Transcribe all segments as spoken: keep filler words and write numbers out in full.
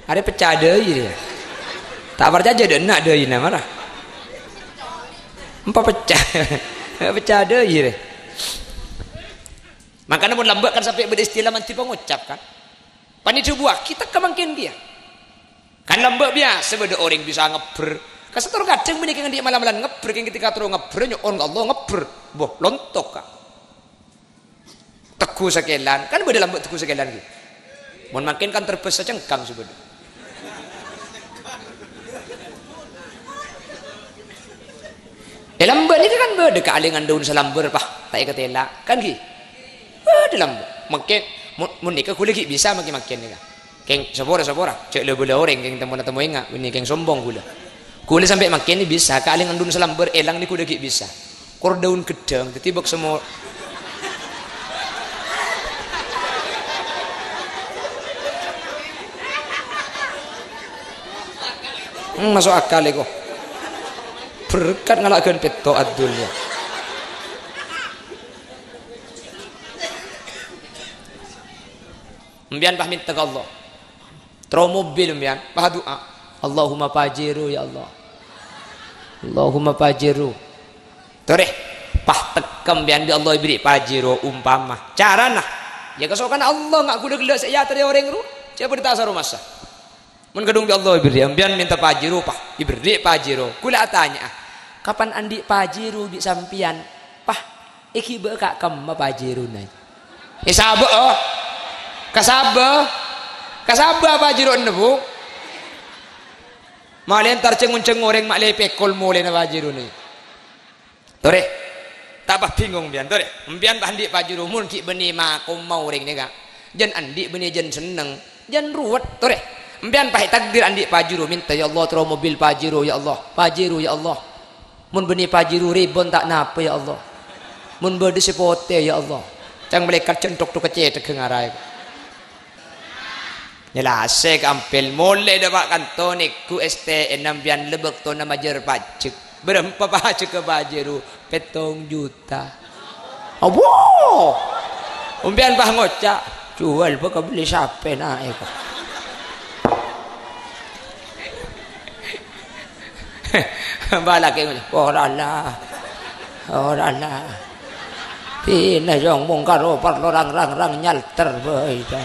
Arè pecca dâi rè. Ta' parcajâ dâ' enna' dâina mara. Empa pecca. Pecca dâi rè. Mangkana mon lambâ' kan sampè' bâdâ istilah mandhi pangocap kan. Panèka buwâ kita kemangkèn kèya. Kan lambâ' biyasa bâdâ orèng bisa ngebbher. Kasator kadhâng bânnè kèng andi' malam-malam ngebbher, kèng ketika terro ngebbher nyo'on ka Allah ngebbher. Boh, lontok ka. Tegghu sakèlan, kan bâdâ lambâ' tegghu sakèlan ghi. Mon mangkèn kan terbâs sacengkang sè bâdâ. È lambâ' nèka kan bâdâ kaalèngan dâun salambâr, pah, ta' èkatèla', kan ghi? Bâdâ lambâ'. Mangkèn, mon, mon nèka ghulâ ghi' bisa mangkèn-mangkèn nèka. Kèng, sapora, sapora. Jhâ' la-bâlâ orèng, kèng temmo-, temmo enga', bânnè kèng sombong ghulâ. Ghulâ sampè' mangkèn bisa, kaalèngan dâun salambâr èlang nèko ghulâ ghi' bisa. Kor dâun ghâddhâng, dhâddhi bâk semmo-, Hmm, maso' akal èko. Berkat ngala' ghân pètto' adul ya. Empèyan pas mènta ka Allah. Terro mobil empèyan, pas du'a. Allahumma Pajero, ya Allah. Allahumma Pajero. Torè, pas tekka empèyan bi' Allah èberri' Pajero umpama. Carana, ya kasokanna Allah, nga' ghulâ ghellâ' sè èyatorè orèng rowa. Cè' bâdâ ta' saro masa. Mon kadhung bi' Allah èberri', empèyan mènta Pajero, pas èberri' Pajero. Ghulâ atanya'a, kapan andi' Pajero bi' sampèyan? Pas èghibâ ka kemma Pajerona. Èsabâ', oh. Kasabâ'. Kasabâ' Pajerona, Bu. Malè entar jeng-onjeng orèng ma' lè pèkol molèna Pajerona. Torè. Ta' pas bingung empèyan, torè. Empèyan pas andi' Pajero, mon ghi' bânnè makomma orèng nèka. Jân andi' bânnè jân senneng, jân ruwet, torè. Empèyan pas ètakdir andi' Pajero, mènta, "Ya Allah, terro mobil Pajero, ya Allah. Pajero, ya Allah." Mon bânnè Pajero rèbon ta' napa, ya Allah. Mon bâdâ sè potè, ya Allah. Cang malaèkat jân tok-tok kacèthagghâ ngaraè. Nyelasè kampèl, molè dâpa' kanto nèggu S T N empèyan la bâktona majâr pajek. Bârâmpa pajekka Pajero? Pèttong juta. Abbâ! Empèyan pas ngoca', "Juwâl bâ' kabelli sapè naè, kok." Bâlâkè ngoca', "Ora la. Ora la. Dinah jhung mongkar oparlo rang-rang-rang nyalter bhâi, ta."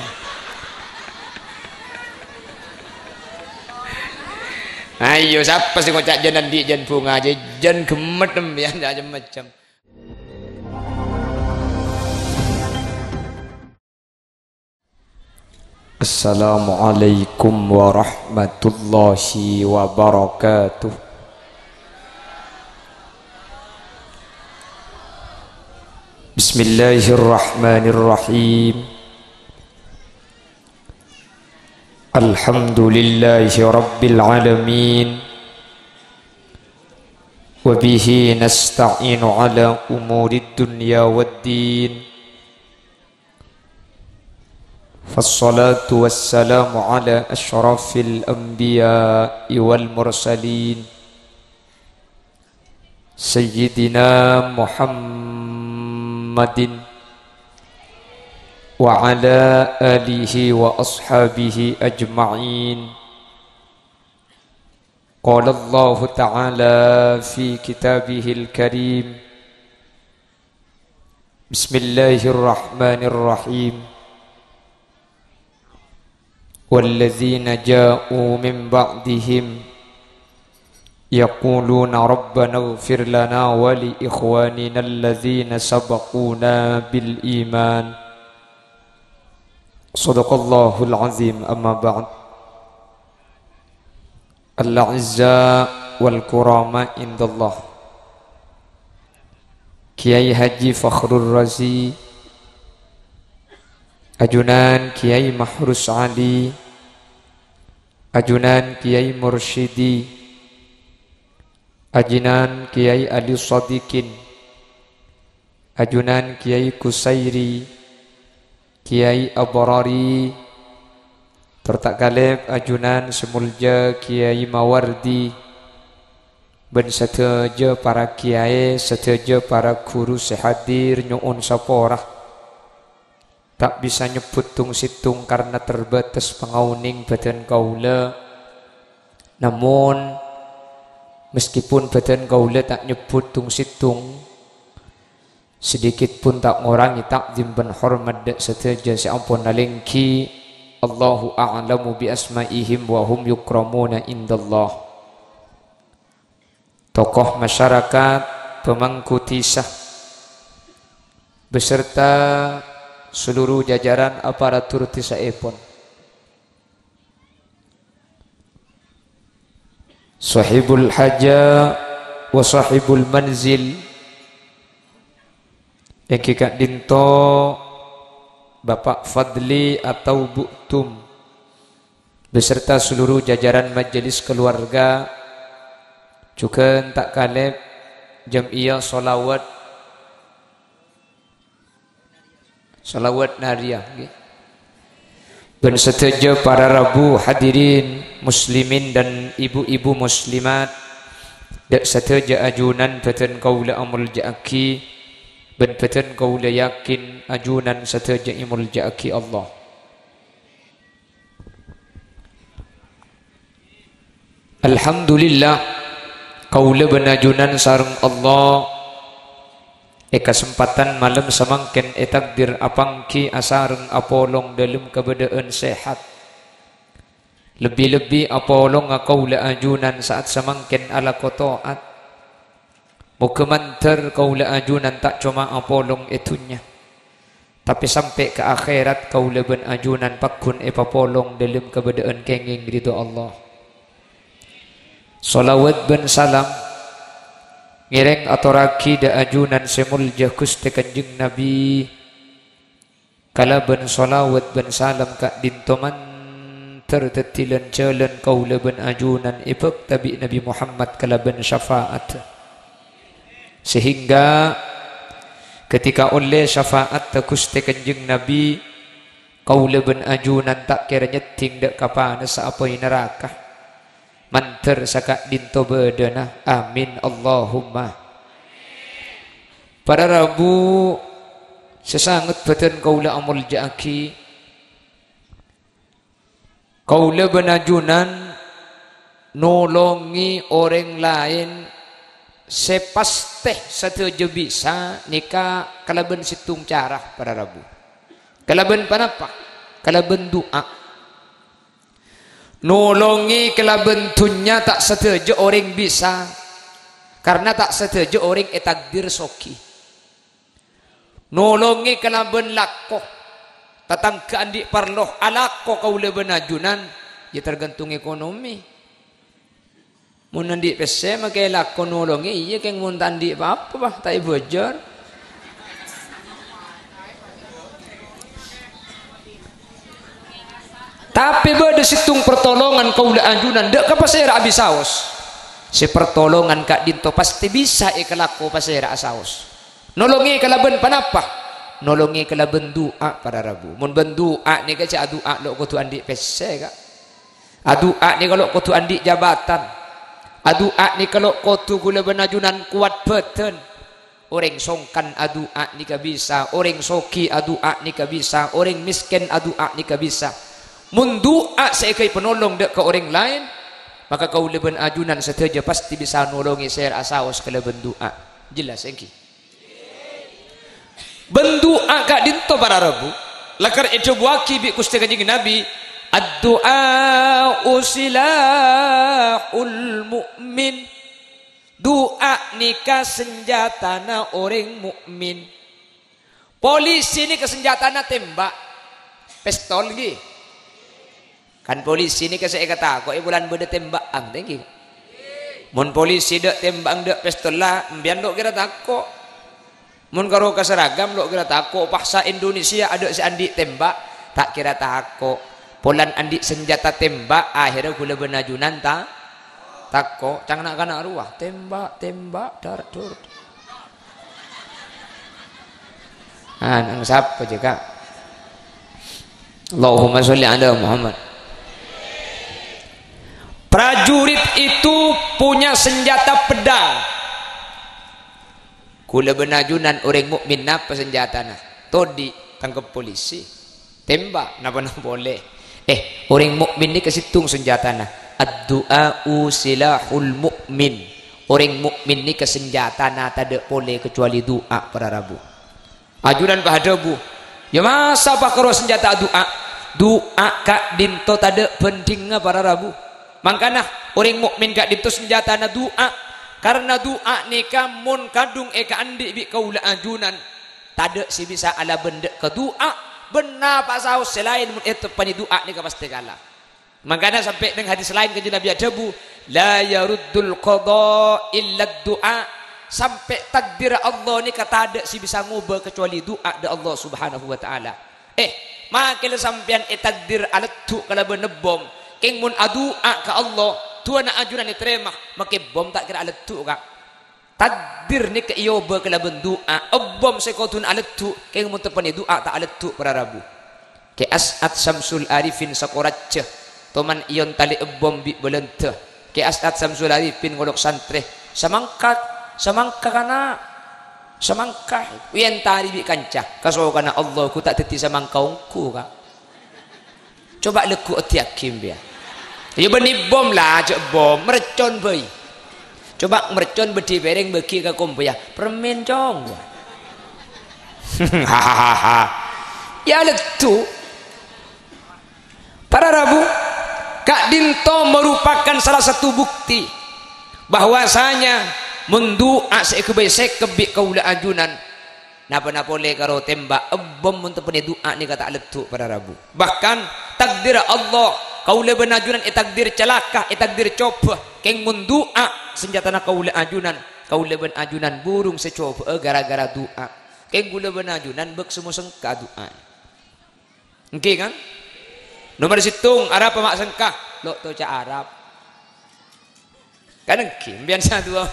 Ayo, sapa sè ngoca' jân andi' jân bhunga, jân ghemmet empèyan, macem-macem. Assalamualaikum warahmatullahi wabarakatuh. Bismillahirrahmanirrahim. Alhamdulillahi rabbil alamin. Wa bihi nasta'inu ala umurid dunya wad din. Fassalatu wassalamu ala asyrafil anbiya'i wal mursalin, Sayyidina Muhammadin wa ala alihi wa ashabihi ajma'in. Qala Allahu ta'ala fi kitabihil karim, Bismillahirrahmanirrahim. Walladzina ja'u min ba'dihim yaquluna rabbana ighfir lana wa li ikhwanina alladzina sabaquna bil iman. Shadaqallahul azim, amma ba'd. Al-a'izza wal kurama indallah. Kiai Haji Fakhrur Razi, ajunan Kiai Mahrus Ali, ajunan Kiai Mursyidi, ajunan Kiai Ali Sadikin, ajunan Kiai Kusairi, Kiai Abrari, tor ta' kalèp ajunan sè molja Kiai Mawardi, bân sadhâjâ para kiai, sadhâjâ para ghuru sè hadir nyo'on sapora. ta' bisa nyebbhut tong-settong karna terbatas pangaonèng bhâdhân kaulâ. Namon, meskipun bhâdhân kaulâ ta' nyebbhut tong-settong, sedikit pun ta' ngorangè ta'zim bân hormat dâ' sadhâjâ sè ampon alèngghi. Allahu a'lamu bi asma'ihim wa hum yukramuna indallah. Tokoh masyarakat, pemangku dhisa, beserta seluruh jajaran aparatur dhisaèpon. Sahibul haja wa sahibul manzil, èngghi ka'dinto Bapak Fadli atau Bu' Tum, beserta seluruh jajaran majelis keluarga, jhughân ta' kalèp jam'iyah sholawat, sholawat nariyah, ngghi. Bân sadhâjâ para rabu hadirin muslimin dan ibu-ibu muslimat, dâ' sadhâjâ ajunan bhâdhân kaulâ amolja'aghi, bân bhâdhân kaulâ yakin ajunan sadhâjâ èmolja'aghi Allah. Alhamdulillah, kaulâ bân ajunan sareng Allah è kasempadhân malem samangkèn ètakdir apangghi asareng apolong dâlem kabâdâ'ân sehat. Lebbi-lebbi apolonga kaulâ ajunan sa'at samangkèn alako to'at. Moghâ mandhâr kaulâ ajunan ta' coma apolong è dhunnya, tapè sampè' ka akhèrat kaulâ bân ajunan pagghun èpapolong dâlem kabâdâ'ân kèngèng ridho Allah. Sholawat bân salam ngèrèng atorraghi dâ' ajunan sè molja Ghustè Kanjeng Nabi. Kalabân sholawat bân salam ka'dinto mandhâr dhâddhi lan-jhâlân kaulâ bân ajunan èbhâkta bi' Nabi Muhammad kalabân syafa'at. Sehingga ketika ollè syafa'atta Ghustè Kanjeng Nabi, kaulâ bân ajunan ta' kèra nyèddhing dâ' ka panassa apoy naraka. Mandhâr saka'dinto bâdâna. Amin, Allahumma. Para rabu sè sanget bhâdhân kaulâ amolja'aghi, kaulâ bân ajunan nolongè orèng laèn sè pastè sadhâjâ bisa nèka kalabân sèttong cara, para rabu. Kalabân ponapa? Kalabân du'a. Nolongè kalabân dhunnya ta' sadhâjâ orèng bisa, karna ta' sadhâjâ orèng ètakdir soghi. Nolongè kalabân lako, tatangghâ andi' parlo alako kaulâ bân ajunan, ya tergantung ekonomi. Mon andi' pèssè makè lako nolongè, iyâ kèng mon ta' andi' pa-apa, bah, ta' èbâjâr. Tapè bâdâ sèttong partolongan kaulâ ajunan dâ' ka pasèra'a bisaos. Sè partolongan ka'dinto pastè bisa èkalako pasèra'a saos. Nolongè kalabân ponapa? Nolongè kalabân du'a, para rabu. Mon bân du'a nèka jhâ' adu'a lo' kodhu andi' pèssè, ka'. Adu'a nèka lo' kodhu andi' jabatan. Adu'a nèka lo' kodhu kaulâ bân ajunan kowat bâdân. Orèng songkan adu'a nèka bisa, orèng soghi adu'a nèka bisa, orèng mèskèn adu'a nèka bisa. Mon du'a sè èghâbây panolong dâ' ka orèng laèn, maka kaulâ bân ajunan sadhâjâ pastè bisa nolongè sèra'a saos kalabân du'a. Jelas, èngghi? Bân du'a ka'dinto para rabu, lakar èdhâbuwâghi bi' Ghustè Kanjeng Nabi, "Ad-du'a'u silahul mu'min." Du'a nèka sanjhâtana orèng mukmin. Polisi nèka sanjhâtana tèmbhâk. Pèstol, ghi. Kan polisi nèka sè èkatako'è polana bâdâ tèmbhâ'ân, ta' ènggi. Mon polisi dâ' tèmbhâ'ân dâ' pèstolla, empèyan lo' kèra tako'. Mon karo ka seragam lo' kèra tako', paksa Indonesia adâ' sè andi' tèmbhâk, ta' kèra tako'. Polana andi' sanjhâta tèmbhâk, akhèrra kaulâ bân ajunan ta-, tako'. Ca'na na'-kana' rowa, tèmbhâk, tèmbhâk, dar, dur. Ah, nang sapa jâ, Ka'? Allahumma sholli ala Muhammad. Prajurit itu punya senjata pedang. Kaulâ bân ajunan orèng mukmin napa sanjhâtana? Todi', tangkep polisi. Tèmba', napa-napa polè. Eh, orèng mukmin nèka sèttong sanjhâtana. "Ad-du'a'u silahul mu'min." Orèng mukmin nèka sanjhâtana tadâ' polè kacobâli du'a, para rabu. Ajunan pas adhâbu, "Ya masa pakaro sanjhâta du'a? Du'a ka'dinto tadâ' bhândhingnga, para rabu." Mangkana, orèng mukmin ka'dinto sanjhâtana du'a. Karna du'a nèka mon kadhung èkaandi' bi' kaulâ ajunan, tadâ' sè bisa alabân dâ' ka du'a, bân napa saos sè laèn mon èteppanè du'a nèka pastè kala. Mangkana sampè' neng hadis laèn Kanjeng Nabi adhâbu, "La yaruddul qada illa du'a." Sampè' takdir Allah nèka tadâ' sè bisa ngobâ kacobâli du'a dâ' Allah Subhanahu wa Ta'ala. Eh, makè la sampèyan ètakdir aleddhu' kalabân ebbom, kèng mon adu'a ka Allah, du'ana ajunan ètarèma, makè ebbom ta' kèra aleddhu', Ka'. Takdir nèka èobâ kalabân du'a. Ebbom sè kodhuna aleddhu', kèng mon teppanè du'a ta' aleddhu', para rabu. Kè As'ad Samsul Arifin sakorajjhâ, toman èyontalè ebbom bi' Bâlândhâ. Kè As'ad Samsul Arifin ngolok santrè, "Samangka, samangka, kana', samangka." Èyontalè bi' kanca, "Kasokanna Allah, ghu ta' dhâddhi samangka ongghu, Ka'." Coba lagghu oddhiyaghi, empèyan. Ya, bânnè bom la, jhâ' bom, mercon bhâi. Coba mercon bâdhi pèrèng bâgi ka kompoyya. Permen, Cong. Ya, leddhu. Para rabu, ka'dinto merupakan salah satu bukti bahwasanya mon du'a sè èghâbây sèkep bi' kaulâ ajunan, napa-napa polè karo tèmba', ebbom mon teppanè du'a nèka ta' leddhu', para rabu. Bahkan, takdir Allah, kaulâ bân ajunan ètakdir calaka, ètakdir cobâ, kèng mon du'a, sanjhâtana kaulâ ajunan, kaulâ bân ajunan burung sè cobâ'â gara-gara du'a. Kèng kaulâ bân ajunan bâk sè mosengka du'a. Èngghi, kan? Nomer sèttong, arapa ma' sengka? Lo' to ca' Arab. Kan èngghi, empèyan sè adu'a.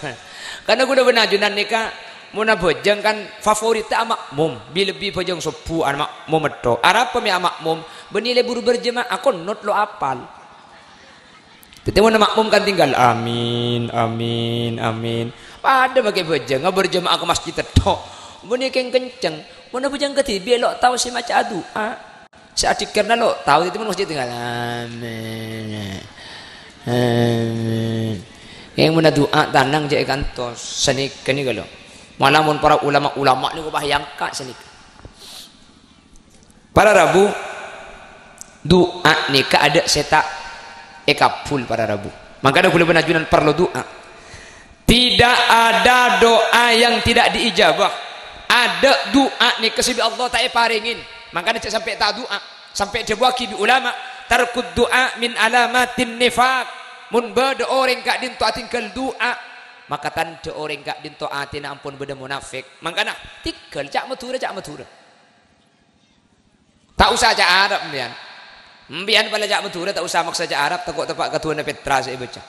Karna kaulâ bân ajunan nèka, mon abhâjâng kan favoritta amakmum, bi-, lebbi bhâjâng sobbhu amakmum metto. Arapa mè' amakmum, bânnè lebur berjemaah, konot lo' apal. Dhâddhi mon amakmum kan tinggal, "Amin, amin, amin." Padâ makè bhâjâng, berjemaah ka masjid tètto'. Bânnè kèng kenceng, mon abhâjâng kadhibi' lo' tao sè maca adu'a. Sè adhikirna lo' tao, dhâddhi mon masjid tinggal, "Amin. Amin." Kèng mon adu'a tanang jhâ' èkantos. Sanèka nèka lo. Mala mon para ulama-ulama nèko pas èangka' sanèka. Para rabu, du'a nèka adâ' sè ta' èkabul, para rabu. Mangkana kaulâ bân ajunan parlo du'a. Tidak ada doa yang tidak diijabah. Adâ' du'a nèka sè bi' Allah ta' èparèngè. Mangkana jhâ' sampè' ta' du'a. Sampè' èdhâbuwaghi bi' ulama, "Tarkud du'a min alamatin nifaq." Mon bâdâ orèng ka'dinto atèngghâl du'a, maka tandhâ orèng ka'dinto atèna ampon bâdâ monafèk. Mangkana, tèngghâl, ca' Madhurâ, ca' Madhurâ. Ta' osa ca' Arab, empèyan. Empèyan pala ca' Madhurâ, ta' osa maksa ca' Arab, tako' teppa' ka du'ana Petra sè èbâca.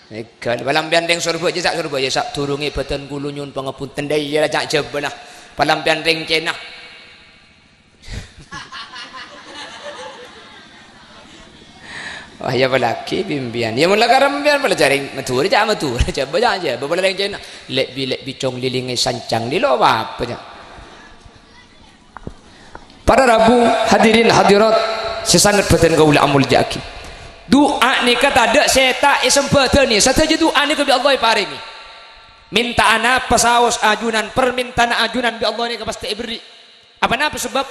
Èghâl, pala empèyan rèng Sorbhâjâ, ca' Sorbhâjâ, "Sadurungè bhâdhân kaulâ nyo'on pangabhunten." Dâ' iyâ la ca' Jhâbâ la. Pala empèyan rèng Cèna. Wah, ya apalagi bi' empèyan. Ya, mon la karè empèyan, pala ca' rèng Madhurâ, ca' Madhurâ, Jhâbâ, ca' Jhâbâ, pala rèng Cèna. "Lè' bi-, lè' bi cong lèlèngè sancang, lè' lo' apa-apa, ca'." Para rabu, hadirin hadirat sè sanget bhâdhân kaulâ amoljâ'aghi. Du'a nèka tadâ' sè ta' èsambhâdhâni, sadhâjâ du'a nèka bi' Allah èparèngè. Mènta'a napa saos ajunan, parmènta'anna ajunan bi' Allah nèka pastè èberri'. Apa napa sabâb?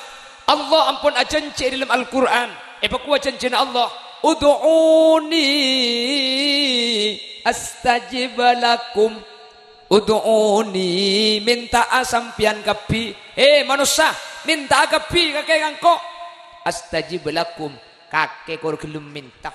Allah ampon ajhânjhi è dâlem Al-Qur'an, èpakowat jhânjhina Allah, "Ud'uni astajib lakum." "Ud'uni," mènta'a sampèyan kabbhi. He, manossa, mènta'a kabbhi kakè ka engko'. "Astajib lakum," kakè kor ghellem mènta.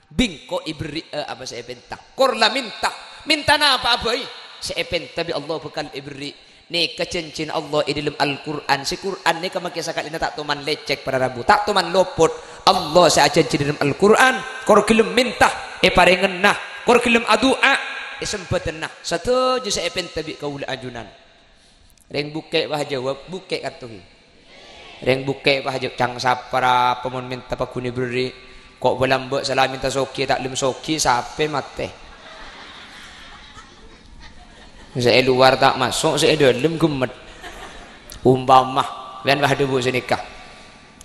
Bi' engko' èberri'â apa sè èpènta. Kor la mènta. Mènta napa'a bhâi. Sè èpènta bi' Allah bhâkal èberri'. Nèka jhânjhina Allah è dâlem Al-Qur'an. Sè Qur'an nèka makè sakalèna ta' toman lècèk, para rabu. Ta' toman lopot. Allah sè ajhânjhi dâlem Al-Qur'an, kor ghellem mènta, èparèngana, kor ghellem adu'a, èsambhâdhâna. Sadhâjâ sè èpènta bi' kaulâ ajunan. Rèng Bukè' pas ajâwâb, Bukè' kanto ghi. Rèng Bukè' pas ajâwâb, "Cang sapa ra apa mon mènta pagghun èberri'? Ko' bâlâmbâ' sala mènta soghi, ta' lem soghi, sapè matè. Sè è lowar ta' maso', sè è dâlem ghemmet." Umpama, bân pas adhâbu sanèka.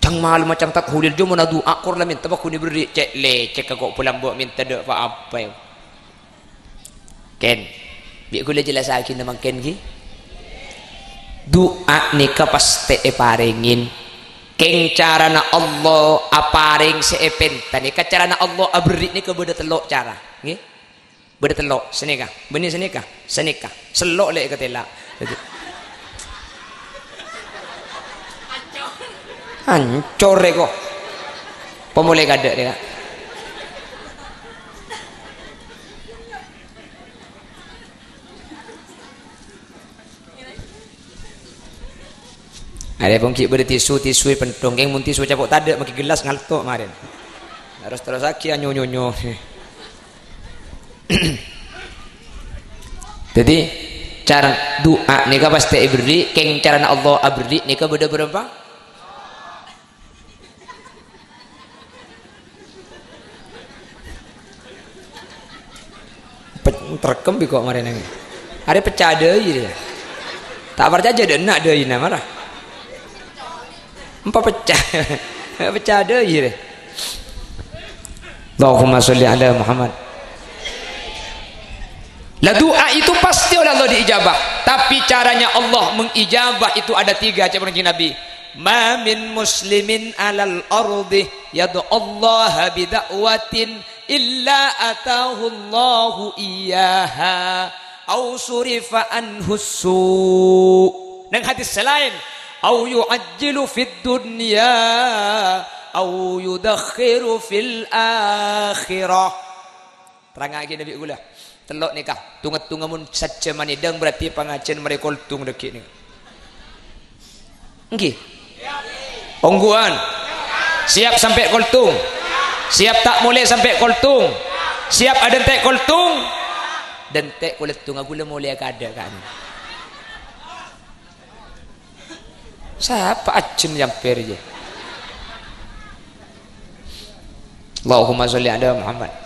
Cang malem macang tat hulil, jhâ' mon adu'a kor la mènta pagghun èberri', cè' lècèk ka ko' bulâ embu' mènta dâ' pa-apa, yâ. Kèn, bi' ghulâ jellassaghi mangkèn, ghi. Du'a nèka pastè èparèngè. Kèng carana Allah aparèng sè èpènta nèka, carana Allah aberri' nèka bâdâ tello' cara, ghi. Bâdâ tello', sanèka, bânnè sanèka, sanèka, sello' lè' èkatèla'. Dhâddhi, ancor rèko. Pamolè kadâ' rèya. Arè pon ghi' bâdâ tisu, tisu èpènthong. Kèng mon tisu capo' tadâ', maghi gellas ngalto' marèn. Terros-terrosaghi anyo-nyonyo. Dhâddhi, cara du'a nèka pastè èberri', kèng carana Allah aberri' nèka bâdâ bârâmpa? Pe-, terekam bi' ko' marèna. Arè pecca dâi rè. Ta' parcajâ dâ' enna' dâina mara. Empa pecca. Pecca dâi rè. Allahumma sholli ala Muhammad. Lah, du'a itu pasti oleh Allah diijabah. Tapi caranya Allah mengijabah itu ada tiga, ca'èpon Kanjeng Nabi. "Ma min muslimin alal ardi yad'ullaha bida'watin illa atahullahu iyyaha, au surifa anhus su'." Neng hadis sè laèn, "Au yu'ajjilu fid dunya, au yudakhiru fil akhirah." Terrangaghi Nabi ghulâ. Tello' nèka, tong-ngèttongnga mon sajjhâman èdhâng, berarti pangajhiyân marè kol tong dâgghi' nèka. Èngghi? Ongghuwân? Siap sampè' kol tong? Siap ta' molè sampè' kol tong? Siap adhânte' kol tong? Dhânte' kol tong, ghulâ molè akadâ' ka'dinto. Sapa ajhân nyamper, yâ? Allahumma sholli ala Muhammad.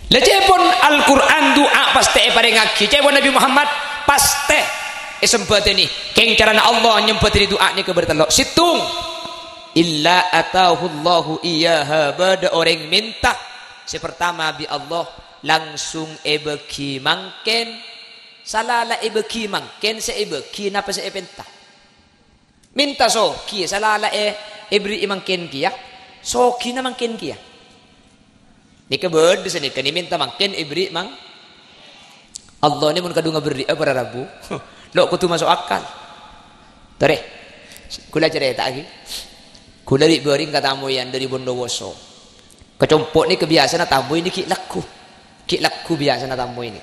Lah, ca'èpon Al-Qur'an du'a pastè èparèngaghi. Ca'èpon Nabi Muhammad pastè èsembhâdhâni. Kèng carana Allah nyembhâdhâni du'a nèka bâdâ tello'. Sèttong, "Illa atahullahu iyyaha," bâdâ orèng mènta. Sè partama bi' Allah langsung èbâghi mangkèn. Sala la èbâghi mangkèn, sè èbâghi napa sè èpènta. Mènta soghi, sala la è-, èberri'i mangkèn kèya, soghina mangkèn kèya. Nèka bâdâ sanèka nè mènta mangkèn èberri' mang-, Allah nè mon kadhung aberri'a para rabu, lo' kodhu maso' akal. Torè, ghulâ carèta'aghi. Ghulâ bi' bâring katamoyan dâri Bondowoso. Kacompo' nèka biyasana tamoy nè ghi' lagghu. Ghi' lagghu biyasana tamoy nè.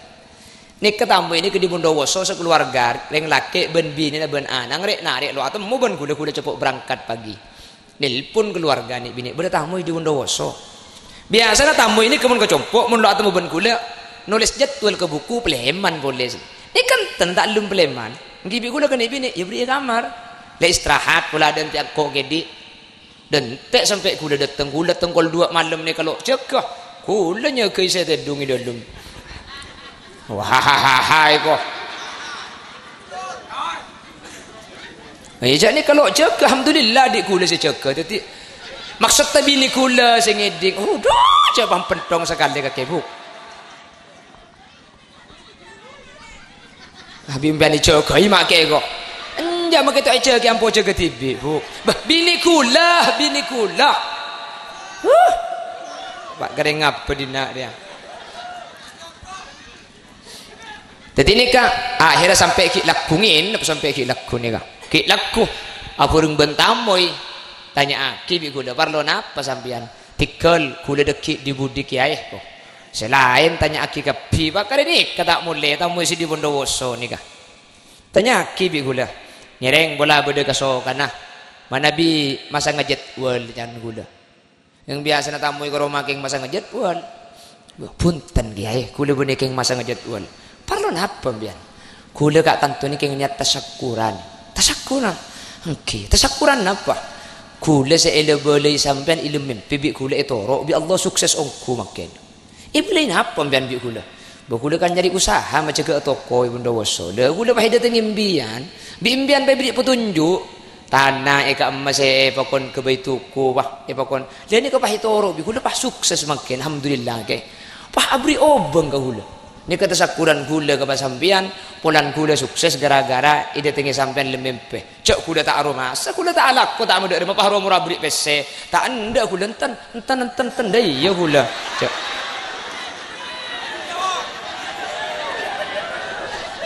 Nèka tamoy nè ghi' dâri Bondowoso sakalowarga, rèng lakè' bân binèna bân ana'na rè'-narè' lo' atemmo bân ghulâ, ghulâ capo' berangkat pagi. Nelpon kalowarga nè binè', "Bâdâ tamoy dâri Bondowoso." Biyasana tamoy nèka mon kacompo', mon lo' atemmo bân ghulâ, nolès jadwal ka buku, palèman polè. Nèka enten ta' ellum palèman. Èngghi bi' ghulâ ka nè binè', yâ berri'i kamar. La istirahat, pola dhânte' engko' kèdhi'. Dhânte' sampè' ghulâ dâteng, ghulâ tèngkol duwâ' malem nèka lo' jâgâ. Ghulâ nyâgâi sè tèdhung è dâlem. Wah, hahaha, èko. Iyâ, jâ' nèka lo' jâgâ, alhamdulillah, dhi' ghulâ sè jâgâ. Dhâddhi, maksodda binè ghulâ sè ngèdhing. Adhu, jâ' pampenthong sakalè kakè, Bu. Abi' empèyan èjâgâi ma' kèko. Enjâ' ma' kèto èjâgâi, ampo jâgâ dhibi', Bu. Bâh, binè ghulâ, binè ghulâ. Huh. Pa' kerrèng ngabâ dinna' rèya. Dhâddhi nèka, akhèrra sampè' ghi' lagghu ngèn, napa sampè' ghi' lagghu nèka? Ghi' lagghu. Abhâreng bân tamoy. Tanya'aghi bi' ghulâ, "Parlo napa sampèyan?" "Tèghâl ghulâ dhâggi' dhi-budhi kèyaè," ko. Sè laèn tanya'aghi kabbhi, pakarè nèka ta' molè, tamoy sè dhi Bondowoso nèka. Tanya'aghi bi' ghulâ. Ngèrèng pola bâdâ kasokanna. Manabi masangnga jadwal can ghulâ. Yang biyasana tamoy ka roma kèng masangnga jadwal. "Bhunten, Kèyaè, ghulâ bânnè kèng masangnga jadwal." "Parlo napa, empèyan?" "Ghulâ ka'tanto nè kèng niyat tasakkuran." "Tasakkuran?" "Èngghi, tasakkuran napa?" "Ghulâ sè èla-bâlâi sampèyan è lem mèmpè bi' ghulâ ètoro' bi' Allah sukses ongghu mangkèn." "Èbâlâi napa empèyan bi' ghulâ?" "Bâh, ghulâ kan nyarè usaha majâgâ'â toko è Bondowoso. Lha, ghulâ pas èdâtengngè empèyan, bi' empèyan pas èberri' patonjhu'." Ana' èkaemma sè èpakon ghâbây toko, wah, èpakon. Lha nèka pas ètoro' bi' ghulâ pas sukses mangkèn, alhamdulillah, kè. Pas aberri' obâng ka ghulâ. Nèka tasakkuran ghulâ ka pas sampèyan, polana ghulâ sukses ghârâ-ghârâ èdâtengngè sampèyan lem mèmpè. Jhâ' ghulâ ta' aromasa, ghulâ ta' alako, ta' mandhâr, ma' pas ro-moro aberri' pèssè. Ta' endâ' ghulâ enten, enten, enten, enten, dâ' iyâ ghulâ. Jhâ'.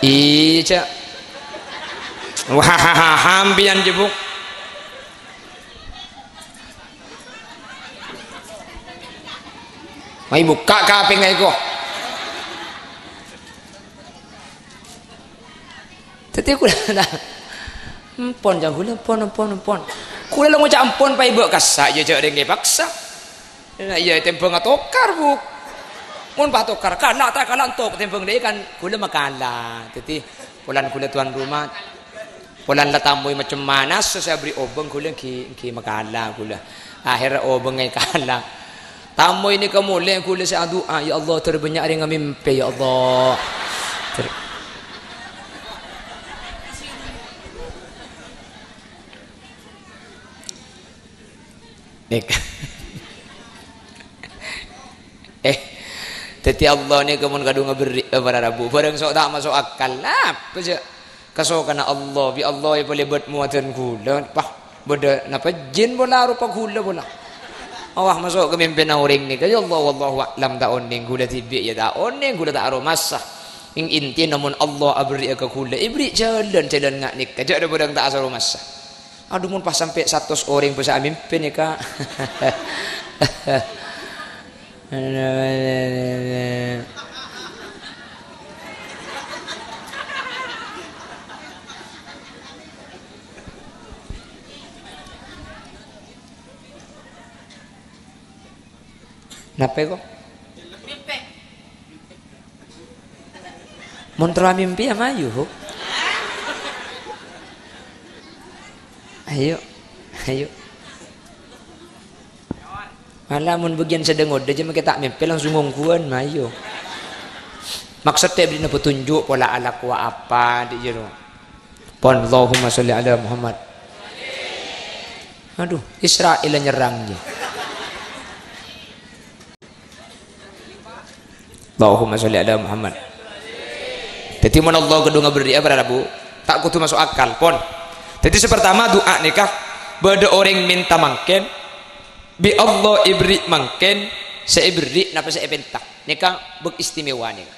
Iyâ, jhâ'. Wah, sampèyan jhâ' bu. Mai bukka' kapèngnga èko. Dhâddhi ghulâ, empon, jhâ' ghulâ, empon, empon, empon. Ghulâ la ngoca' empon, pas èbâ' kassa', iyâ jhâ' rèng èpaksa. Nah, iyâ, tèmbhâng atokar, Bu. Mon pas tokar, kala' ta' kala' ènto' tèmbhâng dâ'iyâ kan ghulâ makala. Dhâddhi, polana ghulâ tuan rumah, polana la tamoy macem mana, sè aberri' obâng ghulâ ghi', ghi' makala ghulâ. Akhèrra obângnga èkala'. Tamoy nèka molè ghulâ sè adu'a, "Ya Allah, dâr bânnya' rèng amèmpè, ya Allah." Dâr- Nèka. Eh, dhâddhi Allah nèka mon kadhung aberri', eh, para rabu, bhârâng so' ta' maso' akal. Napa jhâ'? Kasokanna Allah, bi' Allah èpalèbât mowadan ghulâ. Wah, bâdâ napa jin pola, ropa ghulâ pola. Allah maso' ka mèmpèna orèng nèka. Ya Allah, wallahu a'lam, ta' onèng, ghulâ dhibi' ya ta' onèng, ghulâ ta' aromasa. Ing intina mon Allah aberri'a ka ghulâ, èberri' jhâlân, jhâlân nga' nèka. Jhâ' dhâ-, bhârâng ta' asaromasa. Adhu, mon pas sampè' satos orèng bisa amimpin, ya, Ka'. Napa, kok? Mon terro amimpi, ya mayu, Huk. Ayo, ayo. Malah mon bâgiyân sè dâ-ngodâ jâ' makè ta' mèmpè langsung ongghuwân, mayu. Maksodda bârri'na petunjuk pola alakowa apa, dhi' jârowa. Pon, Allahumma sholli ala Muhammad. Aduh, Israel nyerrang, jâ. Allahumma sholli ala Muhammad. Dhâddhi, mon Allah kadhung aberri'a, para rabu, ta' kodhu maso' akal, pon. Dhâddhi, sè partama, du'a nèka, bâdâ orèng mènta mangkèn, bi' Allah èberri' mangkèn, sè èberri' napa sè èpènta. Nèka bâk istimewa nèka.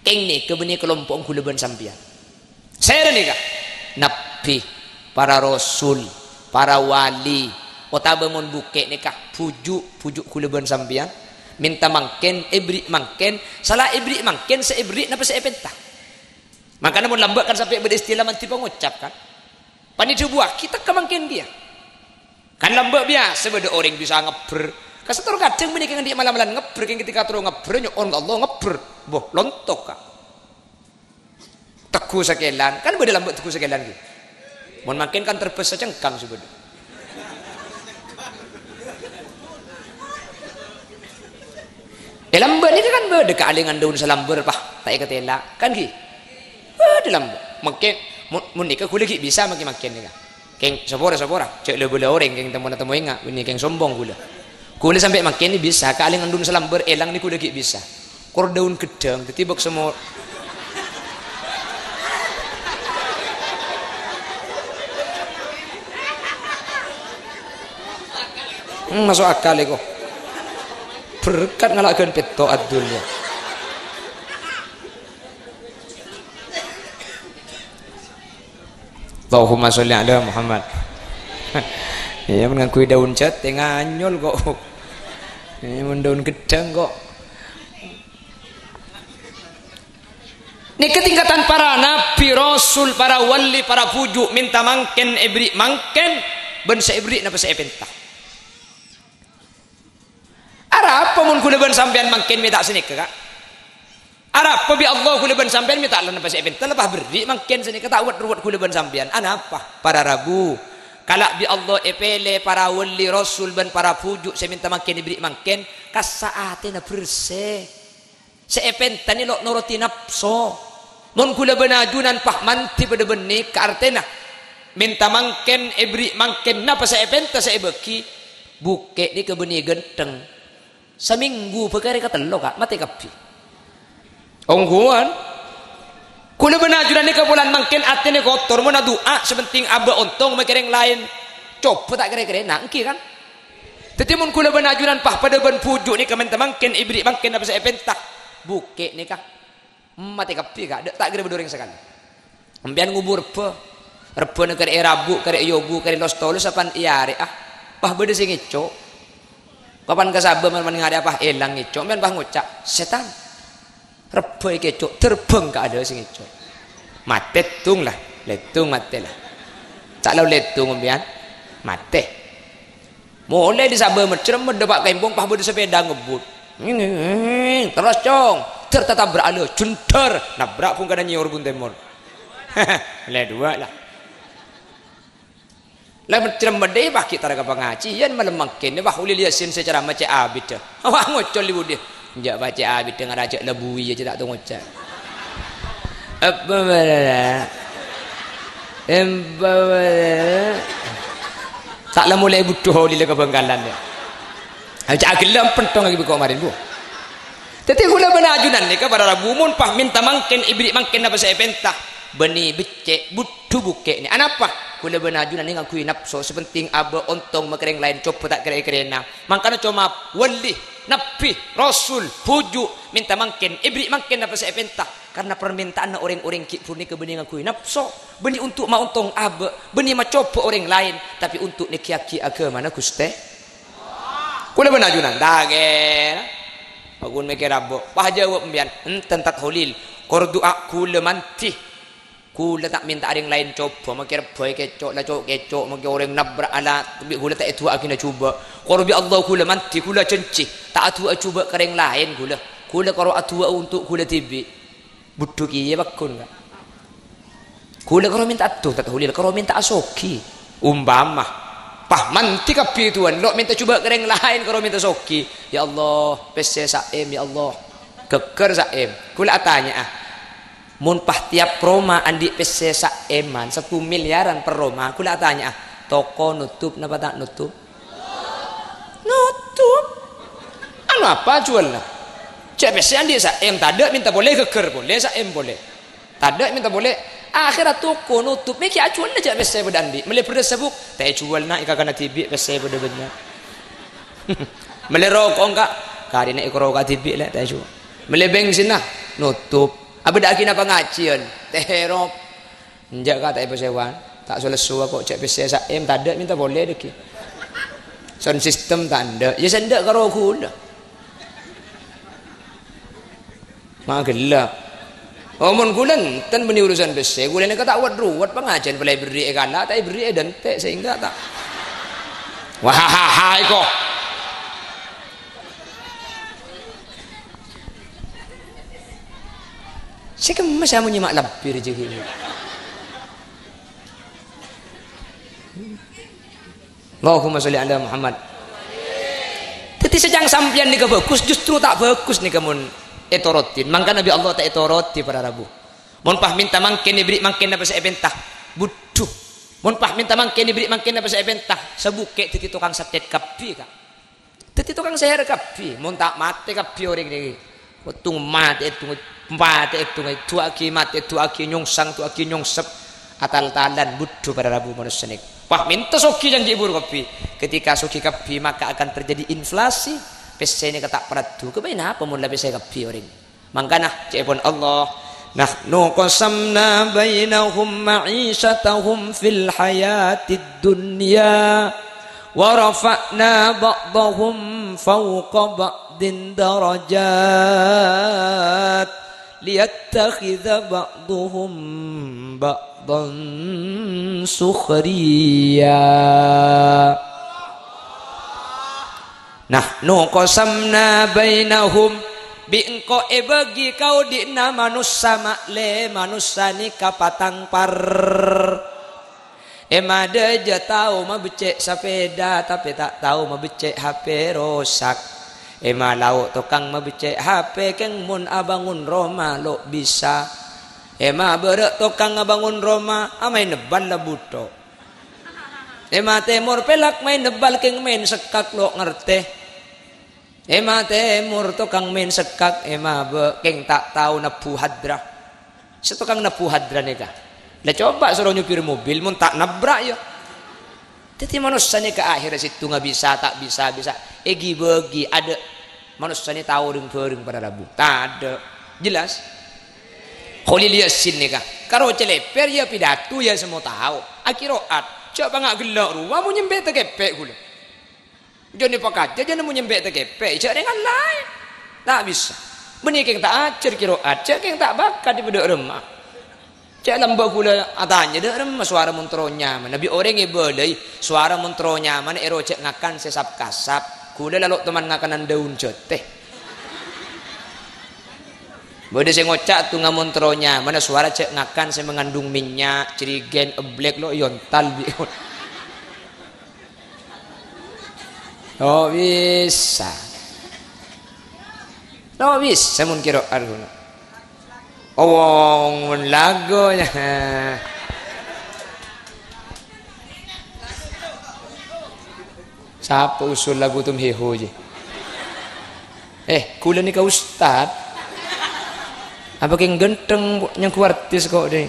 Kèng nèka bânnè kalompo'na ghulâ bân sampèyan. Sèra nèka? Nabbhi, para rasul, para wali, otabâ mon bhuke' nèka, bhuju', bhuju' ghulâ bân sampèyan, mènta mangkèn, èberri' mangkèn, sala èberri' mangkèn sè èberri' napa sè èpènta. Mangkana mon lambâ' kan sampè' bâdâ istilah mandhi pangocap, kan? Panèka dhâbuwaghi tekka mangkèn kèya. Kan lambâ' biyasa bâdâ orèng bisa ngebbher. Kasettong kadhâng bânnè kèng andi' mala-malan ngebbher, kèng ketika terro ngebbher, nyo'on ka Allah ngebbher. Boh, lontok, Ka'. Tegghu sakèlan, kan bâdâ lambâ' tegghu sakèlan, ghi. Mon mangkèn kan terbâs sacengkang sè bâdâ. È lambâ' nèka kan bâdâ kaalèngan daun salambâr, pas ta' èkatèla', kan, ghi? Bâdâ lambâ'. Mangkèn, mon, mon nèka ghulâ ghi' bisa mangkèn-mangkèn nèka. Kèng, sapora, sapora. Jhâ' la-bâlâ orèng, kèng temmo-temmo enga'. Bânnè kèng sombong ghulâ. Ghulâ sampè' mangkèn bisa, kaalèngan daun salambâr èlang nèka ghulâ ghi' bisa. Kor daun ghâddhâng, dhâddhi bâk semor. Hmm, maso' akal, èko. Berkat ngala' ghân pètto' adul, ya. Allahumma sholli ala Muhammad. Iyâ, mon ngangghuy daun jhâtè nganyol kok. Iyâ, mon daun ghâddhâng kok. Nèka tingkatan para nabbhi, rasul, para wali, para bhuju', mènta mangkèn, èberri' mangkèn, bân sè èberri' napa sè èpènta. Arapa mon ghulâ bân sampèyan mangkèn mènta sanèka, Ka'? Arapa bi' Allah ghulâ bân sampèyan mènta la napa sè èpènta, la pas berri' mangkèn sanèka, ta' wet-ruwet ghulâ bân sampèyan? Anapa? Para rabu. Kala' bi' Allah èpèlè para wali, rasul, bân para bhuju' sè mènta mangkèn èberri' mangkèn, kassa' atèna bersè. Sè èpènta nè lo' noroddhi napso. Mon ghulâ bân ajunan pas mandhi padâ bânnè ka artèna. Mènta mangkèn, èberri' mangkèn, napa sè èpènta sè èbâgi. Bukè' nèka bânnè ghântheng. Samènggu bhâkal arè katello, Ka', matè kabbhi. Ongghuwân. Kaulâ bân ajunan nèka polana mangkèn atèna kotor, mon adu'a, sè pentèng abâ' ontong makè orèng laèn. Coba ta' kèra-kèrana, èngghi, kan? Dhâddhi, mon kaulâ bân ajunan, pas padâ bân bhuju' nèka mènta mangkèn, èberri' mangkèn napa sè èpènta. Bukè' nèka. Matè kabbhi, Ka', dâ', ta' kèra bâdâ orèng sakalè. Sampèyan ngobu rebbhâ. Rebbhâna karè èrabu', karè èyogu, karè los-tolos, sapan è arè, ah. Pas bâdâ sè ngèco'. Kapan ka sabâ man-, man ngarè' pas èlang ngèco', sampèyan pas ngoca', "Sètan." Rebbhâ èkèco', terbang ka adâ' sè ngèco'. Matè tong la, lètong matè la. Ta' la lètong sampèyan, matè. Molaè dâri sabâ mècrèm, dâpa' ka èmpong, pas bâdâ sapèda ngebbut. Terros, cong, dâr tatabrak alè, jendhâr, nabrak bhungkana nyèyor bun tèmor. Lè duwâ' la. La mècrèm bâdâ, pas ghi' tara ka pangajiân, malem mangkèn, pas Kholil Yasin sè ceramah cè' abiddhâ. Awak ngocol è budi. Enjâ' pas cè' abiddhâ ngara jâ' la buwi, jâ' ta' tong ngoca'. Apa bârâ? Empa bârâ? Ta' la molaè budhu Kholil ka Bangkalan, ya. Aja agellam pentong lagi beko kemarin, Bu. Dhâddhi kaulâ bân ajunan nèka para rabu, mon pas mènta mangkèn, èberri' mangkèn napa sè èpènta. Bânnè beccè', budhu bukè'na. Anapa? Kaulâ bân ajunan nèka ngangghuy napso, sè pentèng abâ' ontong makè orèng laèn, coba ta' kèra-kèrana. Mangkana coma wali, nabbhi, rasul, bhuju', mènta mangkèn, èberri' mangkèn napa sè èpènta. Karna parmènta'anna orèng-orèng ghi' bhuru nèka bânnè ngangghuy napso, bânnè ontok maontong abâ', bânnè macoba orèng laèn, tapè ontok nèngghiyyaghi aghâmana Ghustè. Kaulâ bân ajunan, ta' kèra. Paggun mèkkèr abâ'. Pas jâwâb sampèyan, "Enten, Tad Kholil. Kor du'a kaulâ mandhi. Kaulâ ta' mènta orèng laèn coba, makè rebbhâ èkèco', la co'-kèco', makè orèng nabrak ala, bi' kaulâ ta' èdu'aaghi jhubâ'. Kor bi' Allah kaulâ mandhi, kaulâ jhânjhi, ta' adu'a jhubâ' ka orèng laèn kaulâ. Kaulâ koro adu'a ontok kaulâ dhibi'." Budhu kèya paggun, Ka'? Kaulâ karo mènta adhu, Tad Kholil, karo mènta asoghi. Umpama, pas mandhi kabbhi duwân, lo' mènta jhubâ' ka orèng laèn, karo mènta soghi. "Ya Allah, pèssè sa'em, ya Allah." Ghâgghâr sa'em. Kaulâ atanya'a, mon pas tiap roma andi' pèssè sa'eman, sèttong milyaran per roma, kaulâ atanya'a, toko notop napa ta' notop? Notop. Anu apa juwâlna? Jhâ' pèssè andi' sa'em, tadâ' mènta polè, ghâgghâr polè, sa'em polè. Tadâ' mènta polè. Akhèrra toko notop, mè' ghi' ajuwâl jhâ' pèssè padâ andi'. Mellè bherrâs sabuk, ta' èjuwâl, na', è kakana dhibi' pèssè padâ bânnya'. Mellè roko', Ka', karèna è roko' dhibi', lè', ta' èjuwâl. Mellè bengsinna, notop. Abâdâ'âghinna pangajiân, terop. Enjâ', Ka', ta' èpasèwan. Ta' so-lèsso kok, jhâ' pèssè sa'em, tadâ' mènta polè dhâggi'. Sound system tadâ'. Iyâ sè endâ' karo kaulâ. Ma' ghellâ'. Oh, mon kaulâ enten bânnè urusan pèssè, kaulâ nèka ta' wet-ruwet pangajiân, polè èberri' è kala', ta' èberri' è dânte', sehingga ta'. Wahahaha, iko. Sè kemma sè amonyè ma' labbhi rejeki. Allahumma sholli ala Muhammad. Dhâddhi sè ca'na sampèyan nèka bhâghus, justru ta' bhâghus nèka mon ètorotin. Mangkana bi' Allah ta' ètoroti para rabu. Mon pas mènta mangkèn èberri' mangkèn napa sè èpènta. Budhu. Mon pas mènta mangkèn èberri' mangkèn napa sè èpènta. Sabukè' dhâddhi tokang satèt kabbhi, Ka'. Dhâddhi tokang sèhèr kabbhi, mon ta' matè kabbhi orèng nèka. Wettung matè, èttung, matè, èttung, du'aaghi, matè, du'aaghi, nyongsang, du'aaghi, nyongsep. Atal-talan, budhu para rabu manossa nèka. Wah, mènta soghi jhânjhi buru kabbhi. Ketika soghi kabbhi, maka akan terjadi inflasi. Pèssè nèka ta' paraddu. Kabâi napa mon la pèssè kabbhi orèng? Mangkana, ca'èpon Allah, "Nahnu qasamna bainahum ma'isyatahum fil hayatid dunya, wa rafa'na ba'dahum fawqa ba'din darajat, liyattakhidza ba'duhum ba'dan sukhriya." Nahnu qasamna bainahum, bi' engko' èbâgi kaodi'na manossa ma'lè, manossa nèka patang par. È madâjâ tao mabeccè' sapèda, tapè ta' tao mabeccè' H P rosak. È malao' tokang mabeccè' H P, kèng mon abângon roma lo' bisa. È mabârâ' tokang abângon roma, amaèn bâlla butho. È Ma Tèmor pèlak maèn nebbhâl kèng maèn sekkak lo' ngartè. È Ma Tèmor tokang maèn sekkak, è Ma Bâ' kèng ta' tao nebbhu hadra. Sè tokang nebbhu hadra nèka. La coba soro nyopir mobil, mon ta' nabrak, ya. Dhâddhi manossa nèka akhirnya sèttonga bisa, ta' bisa, bisa. Èghi-bâghi, adâ' manossa nè tao rèng-bhâreng para rabu. Tadâ'. Jelas? Kholil Yasin nèka. Karo cèlèpèr ya pidato ya semmo tao. Aqiro'at. Jhâ' panga' ghellâ' rowa mon nyèmpè' takèpè' ghulâ. Jhâ' nè pakajâ jhâ' nemmo nyèmpè' takèpè', jhâ' rèng laèn. Ta' bisa. Bânnè kèng ta' ajhâr qiro'at, jhâ' kèng ta' bakat èpadâ' remma. Jhâ' lambâ' ghulâ atanya dâ' remma sowara mon terro nyamana. Bi' orèng èbâlâi sowara mon terro nyamana èro jhâ' ngakan sè sap-kasap. Ghulâ lalo' toman ngakanan daun jhâtè. Bâdâ sè ngoca' tonga mon terro nyamana sowara jhâ' ngakan sè mangandung mènnya', jerigen, èblèk lo' èyontal bi'. Lo' bisa. Lo' bisa mon qiro'at ghulâ. Owong mon lagu ya. Sapa usul lagu Tum Heho jè? Eh, ghulâ nèka ustad. Apa kèng ghântheng nyanggu artis kok deh?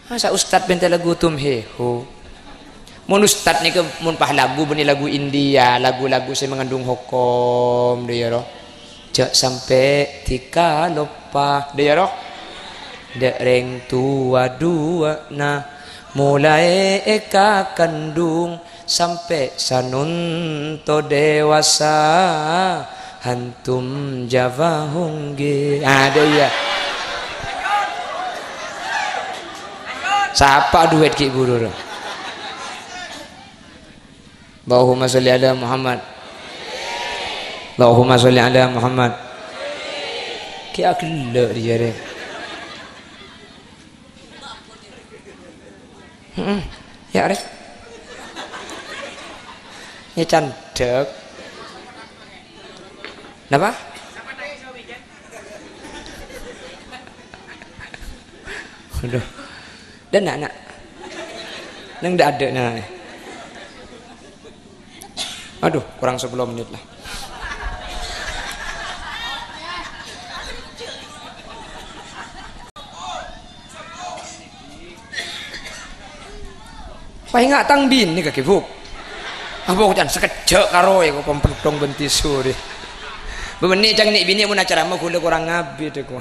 Masa ustad pènta lagu Tum Heho? Mon ustad nèka mon pas lagu bânnè lagu India, lagu-lagu sè mangandung hokom, dâ' iyâ roh. Jhâ' sampè' dhikaloppa, dâ' iyâ roh. Dâ' rèng towa duwâ'na, molaè èkakandhung sampè' sanonto dewasa. Antum jawab hongghi. Ada iya. Sapa duet ki buru ro? Allahumma sholli ala Muhammad. Allahumma sholli ala Muhammad. Ki agella' dia re. Heeh. Ya, Rek. Ya, candhek. Napa? Waduh. Dan anak. Neng ndak ada, nah. Aduh, kurang sepuluh menit lah. Paènga' tang binè kakè, Bu'. Apa oca'na sakejjhâ' karo è ko' pamplutthong bân tisu rè. Bâbânnè cang nè' binè mon acara ma' ghulâ korang abit è ko'.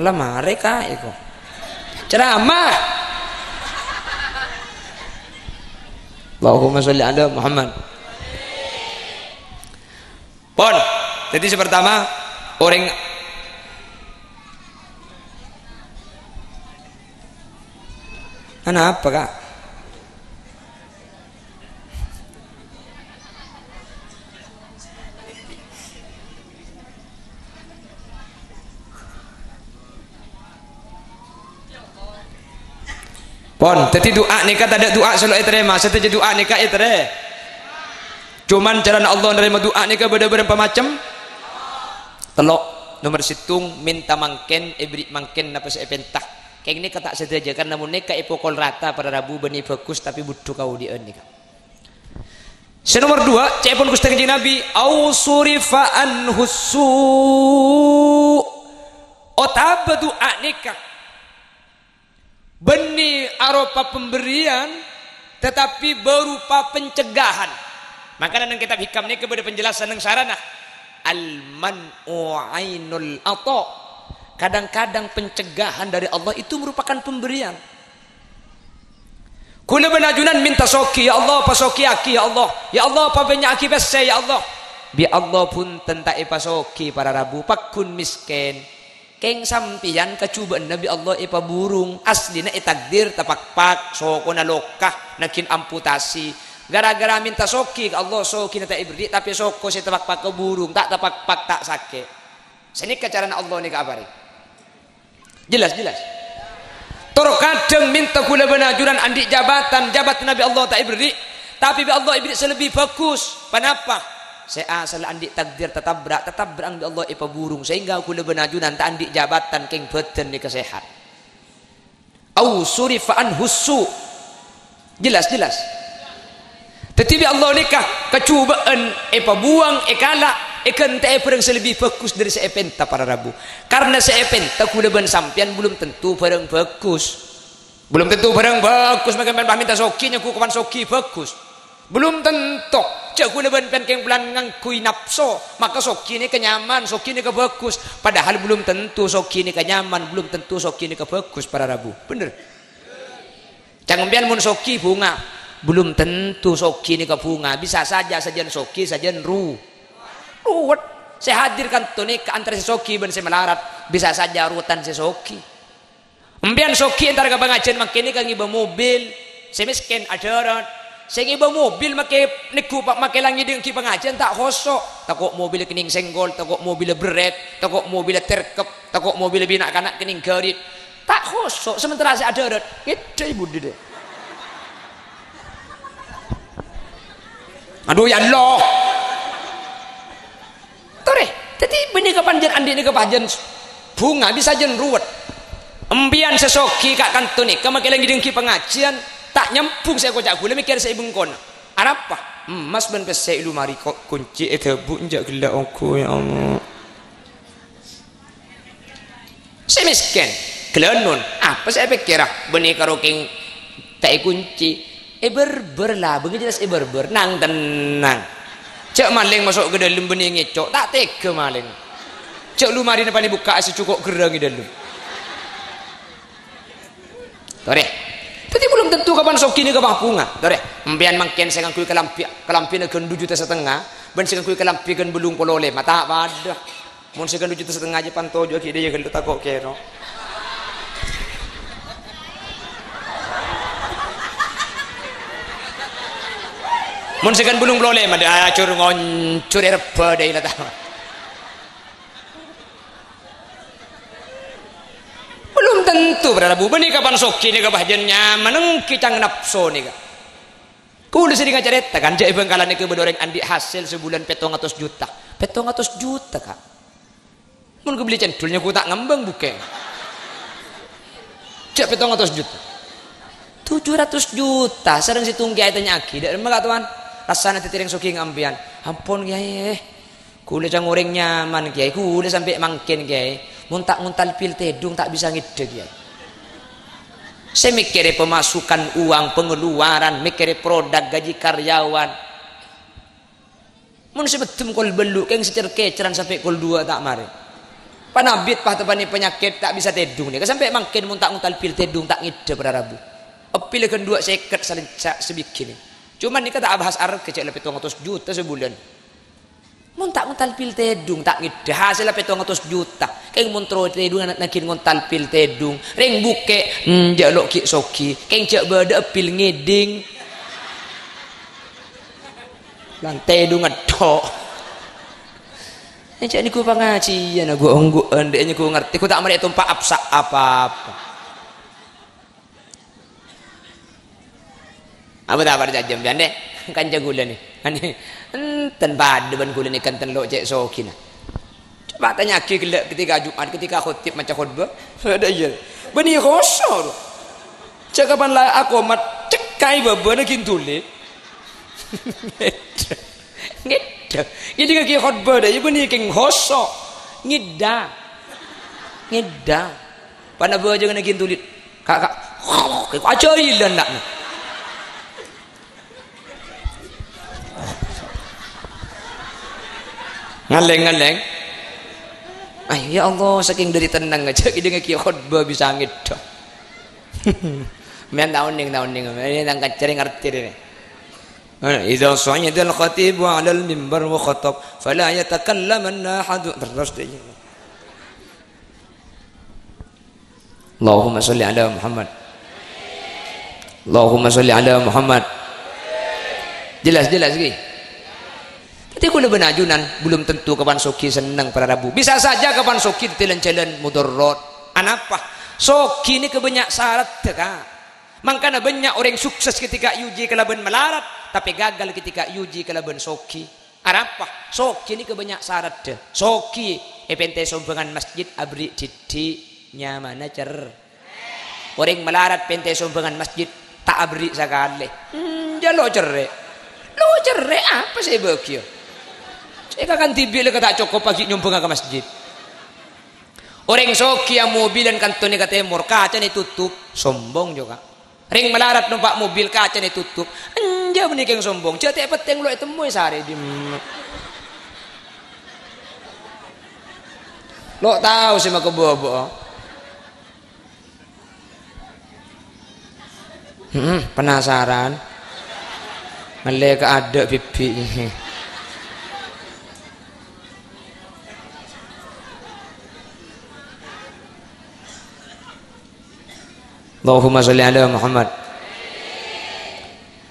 La marè ka è ko'. Ceramah. Allahumma sholli ala Muhammad. Pon. Jadi sè pertama, orèng Ana apa, Kak? Pon, dhâddhi du'a nèka tadâ' du'a sè lo' ètarèma, sadhâjâ du'a nèka ètarè-, Cuman carana Allah narèma du'a nèka bâdâ bârâmpa macem? Tello'. Nomer sèttong, mènta mangkèn, èberri' mangkèn napa sè èpènta. Kèng nèka ta' sadhâjâ, karna mon nèka èpokol rata para rabu bânnè bhâghus, tapè budhu kaodi'ân nèka. Sè nomer duwâ', ca'èpon Ghustè Kanjeng Nabi, "Au surifa anhus su'." Otabâ du'a nèka bânnè aropa pemberian, tetapi berupa pencegahan. Mangkana neng kitab Hikam nèka bâdâ penjelasan neng sarana, "Al-man'u ainul ata." Kadang-kadang pencegahan dari Allah itu merupakan pemberian. Ghulâ bân ajunan mènta soghi, "Ya Allah, pasoghi'aghi, ya Allah. Ya Allah, pabânnya'aghi pèssè, ya Allah." Bi' Allah bhunten ta' èpasoghi para rabu, pagghun mèskèn. Kèng sampèyan kajhubâ'ânna bi' Allah èpaburung, asllina ètakdir tapakpak, sokona loka, nangghing amputasi. Ghârâ-ghârâ mènta soghi ka Allah, soghina ta' èberri', tapè soko sè tapakpak kaburung, ta' tapakpak, ta' sakè'. Sanèka carana Allah nèka aparèng. Jelas, jelas. Tor kadhâng mènta ghulâ bân ajunan andi' jabatan, jabatan bi' Allah ta' èberri', tapè bi' Allah èberri' sè lebbi bhâghus. Ponapa? Sè asalla andi' takdir tatabrak, tatabra'an bi' Allah èpaburung, sehingga ghulâ bân ajunan ta' andi' jabatan kèng bhâdhân nèka sehat. Au surifa anhus su'. Jelas, jelas. Dhâddhi bi' Allah nèka kacobâ'ân èpabuwâng, èkala', èghântè'è bhârâng sè lebbi bhâghus dhâri sè èpènta, para rabu. Karna sè èpènta ghulâ bân sampèyan belum tentu bhârâng bhâghus. Belum tentu bhârâng bhâghus, mangkèn sampèyan pas mènta soghi, nyangghu kapan soghi bhâghus. Belum tentu. Jhâ' ghulâ bân sampèyan kèng bulân ngangghuy napso, maka soghi nèka nyaman, soghi nèka bhâghus. Padahal belum tentu soghi nèka nyaman, belum tentu soghi nèka bhâghus, para rabu. Bhender? Ca'na sampèyan mon soghi bhunga, belum tentu soghi nèka bhunga. Bisa saja sajân soghi, sajân ru-, ruwet. Sè hadir ka'dinto nèka antara sè soghi bân sè malarat, bisa saja ruwetthan sè soghi. Sampèyan soghi entara ka pangajiân mangkèn nèka ngibâ mobil, sè mèskèn adhârât. Sè ngibâ mobil makè neggu' pa-, makè la ngèdhingngaghi pangajiân ta' khoso'. Tako' mobilla kennèng senggol, tako' mobilla berrèt, tako' mobilla terkep, tako' mobilla bi' na'-kana' kennèng ghâri'. Ta' khoso', sementara sè adhârât, ngèdhâ è budi, dâ. Adu, ya Allah. Torè, dhâddhi bânnè kapan jhâ' andi' nèka pajhân bhunga, bisa jhâ' ruwet. Sampèyan sè soghi ka'dinto nèka makè la ngèdhingngaghi pangajiân, ta' nyambhung sè èkoca' ghulâ, mèkkèr sè è bengkona. Arapa? Emmas bân pèssè è lumari ko-, koncè è dhâbu, enjâ' ghellâ' ongghu, ya Allah. Sè mèskèn, ghâlânon, apa sè èpèkkèra? Bânnè karo kèng ta' èkoncè. Èbârbâr la, bângè jelas èbârbâr. Nang-tennang. Jhâ' malèng maso' ka dâlem bânnè ngèco', ta' tegghâ malèng. Jhâ' lomarina panè bukka'a sè cokop gherrâng è dâlem. Torè. Dhâddhi belum tentu kapan soghi nèka pas bhunga. Torè, sampèyan mangkèn sè ngangghuy kalambhi, kalambhina ghân du juta satengnga, bân sè ngangghuy kalambhi ghân bâllung polo lèma, ta' padâ. Mon sè ghân du juta satengnga jhâ' pan toju'aghi dâ' iyâ ghâllu tako' kèro. Mon sè ghân bâllung polo lèma, dâ' ajhur ngoncor è rebbhâ dâ' iyâ la ta'. Belum tentu, para rabu. Bânnè kapan soghi nèka pas jhâ' nyaman, èngghi ca'na napso nèka. Kaulâ serrèng acarèta, kan, jhâ' è Bhângkalan nèka bâdâ orèng andi' hasèl sabulân pètto ngatos juta. Pètto ngatos juta, Ka'. Mon kabelli cendhul nyangghu ta' ngembang bukè. Jhâ' pètto ngatos juta. Tujuh ratus juta, sareng sèttong kèyaè ètanya'aghi, "Dâ' remma, Ka', Towan? Rassana dhâddhi orèng soghi ngambiyan?" "Ampon, Kèyaè, kaulâ ca'na orèng nyaman, Kèyaè. Kaulâ sampè' mangkèn, Kèyaè, mon ta' ngontal pil tèdung ta' bisa ngèddhâ, Kèyaè." Sè mèkkèrè pemasukan uang, pengeluaran, mèkkèrè produk, gaji karyawan. Mon sè peddhem kol bâllu', kèng sè cer-kèceran sampè' kol duwâ' ta' marè. Panabit pateppa'na panyakèt ta' bisa tèdung nèka sampè' mangkèn mon ta' ngontal pil tèdung ta' ngèddhâ para rabu. Eppilla ghân duwâ' sèket salenca' sabighinna. Coma nèka ta' abahas arghâ, cè' la pètto ngatos juta sabulân. Mon ta' ngontal pil tèdung ta' ngèddhâ, hasèlla pètto ngatos juta. Kèng mon terro tèdung ana' naghin ngontal pil tèdung. Rèng bukè', enjâ' lo' ghi' soghi. Kèng jhâ' bâdâ'â pil ngèdhing. Lan tèdung ngeddhok. Enjâ' nèko pangajiân, ghu-ongghuwân, dâ' nèko ngartè, ghu ta' marè ètompa' apsa' apa-apa. Apa ta' parcajâ sampèyan, dâ'? Kanca ghulâ nè. Anè, enten padâ bân ghulâ nè, enten lo' cè' soghina. Coba tanya'aghi ghellâ' ketika Jumat, ketika khotib maca khotbah. Ada iya. Bânnè khoso'. Jhâ' kapan la akomat, cekkaè bâbâna ghi' tolè. Ngèddhâ. Ngèddhâ ghi' khotbah dâ' iyâ bânnè kèng khoso'. Ngèddhâ. Ngèddhâ. Pana bâjânganna ghi' tolè. Ka', ka'. Kok ajâ ilân na'na. Ngalèng-ngalèng. Ay, ya Allah, sakèng dâri tennang ajâ, kèdhingngaghi khotbah bisa ngèddhâ. Mèn ta' onèng, ta' onèng. Ini tang kacèrè ngartè ini. Idza sa'idal khatibu 'alal mimbar wa khatab, fala yatakallamanna ahadun. Terus dâ' iyâ. Allahumma sholli ala Muhammad. Allahumma sholli ala Muhammad. Jelas, jelas, ghi? Dhâddhi ghulâ bân ajunan belum tentu kapan sogi senneng para rabu. Bisa saja kapan sogi dhâddhi lan-jhâlân mudorot. Anapa? Sogi nèka bânnya' saradda, Ka'. Mangkana bânnya' orèng sukses ketika èuji kalabân malarat, tapè gagal ketika èuji kalabân sogi. Arapa? Sogi nèka bânnya' saradda. Sogi èpèntè sombhângan masjid aberri' dhiddhi' nyamana cer-, orèng malarat pèntè sombhângan masjid Ta' aberri' sakalè. Enjâ' lo' cerrè'. Lo' cerrè' apa sè èbâghiyâ? Sè kakan dhibi' la ta' cokop aghi' nyombhângnga ka masjid. Orèng soghi amobilan kanto nèka tèmor, kacana ètotop, sombong jhughân. Rèng malarat nompa' mobil, kacana ètotop, enjâ' bânnè kèng sombong. Jhâ' tè' pettèng lo' ètemmo è sarè dimma. Lo' tao sè makabâbâ'â. Hmm, penasaran? Mellè ka adâ' bibi'. Allahumma sholli ala Muhammad.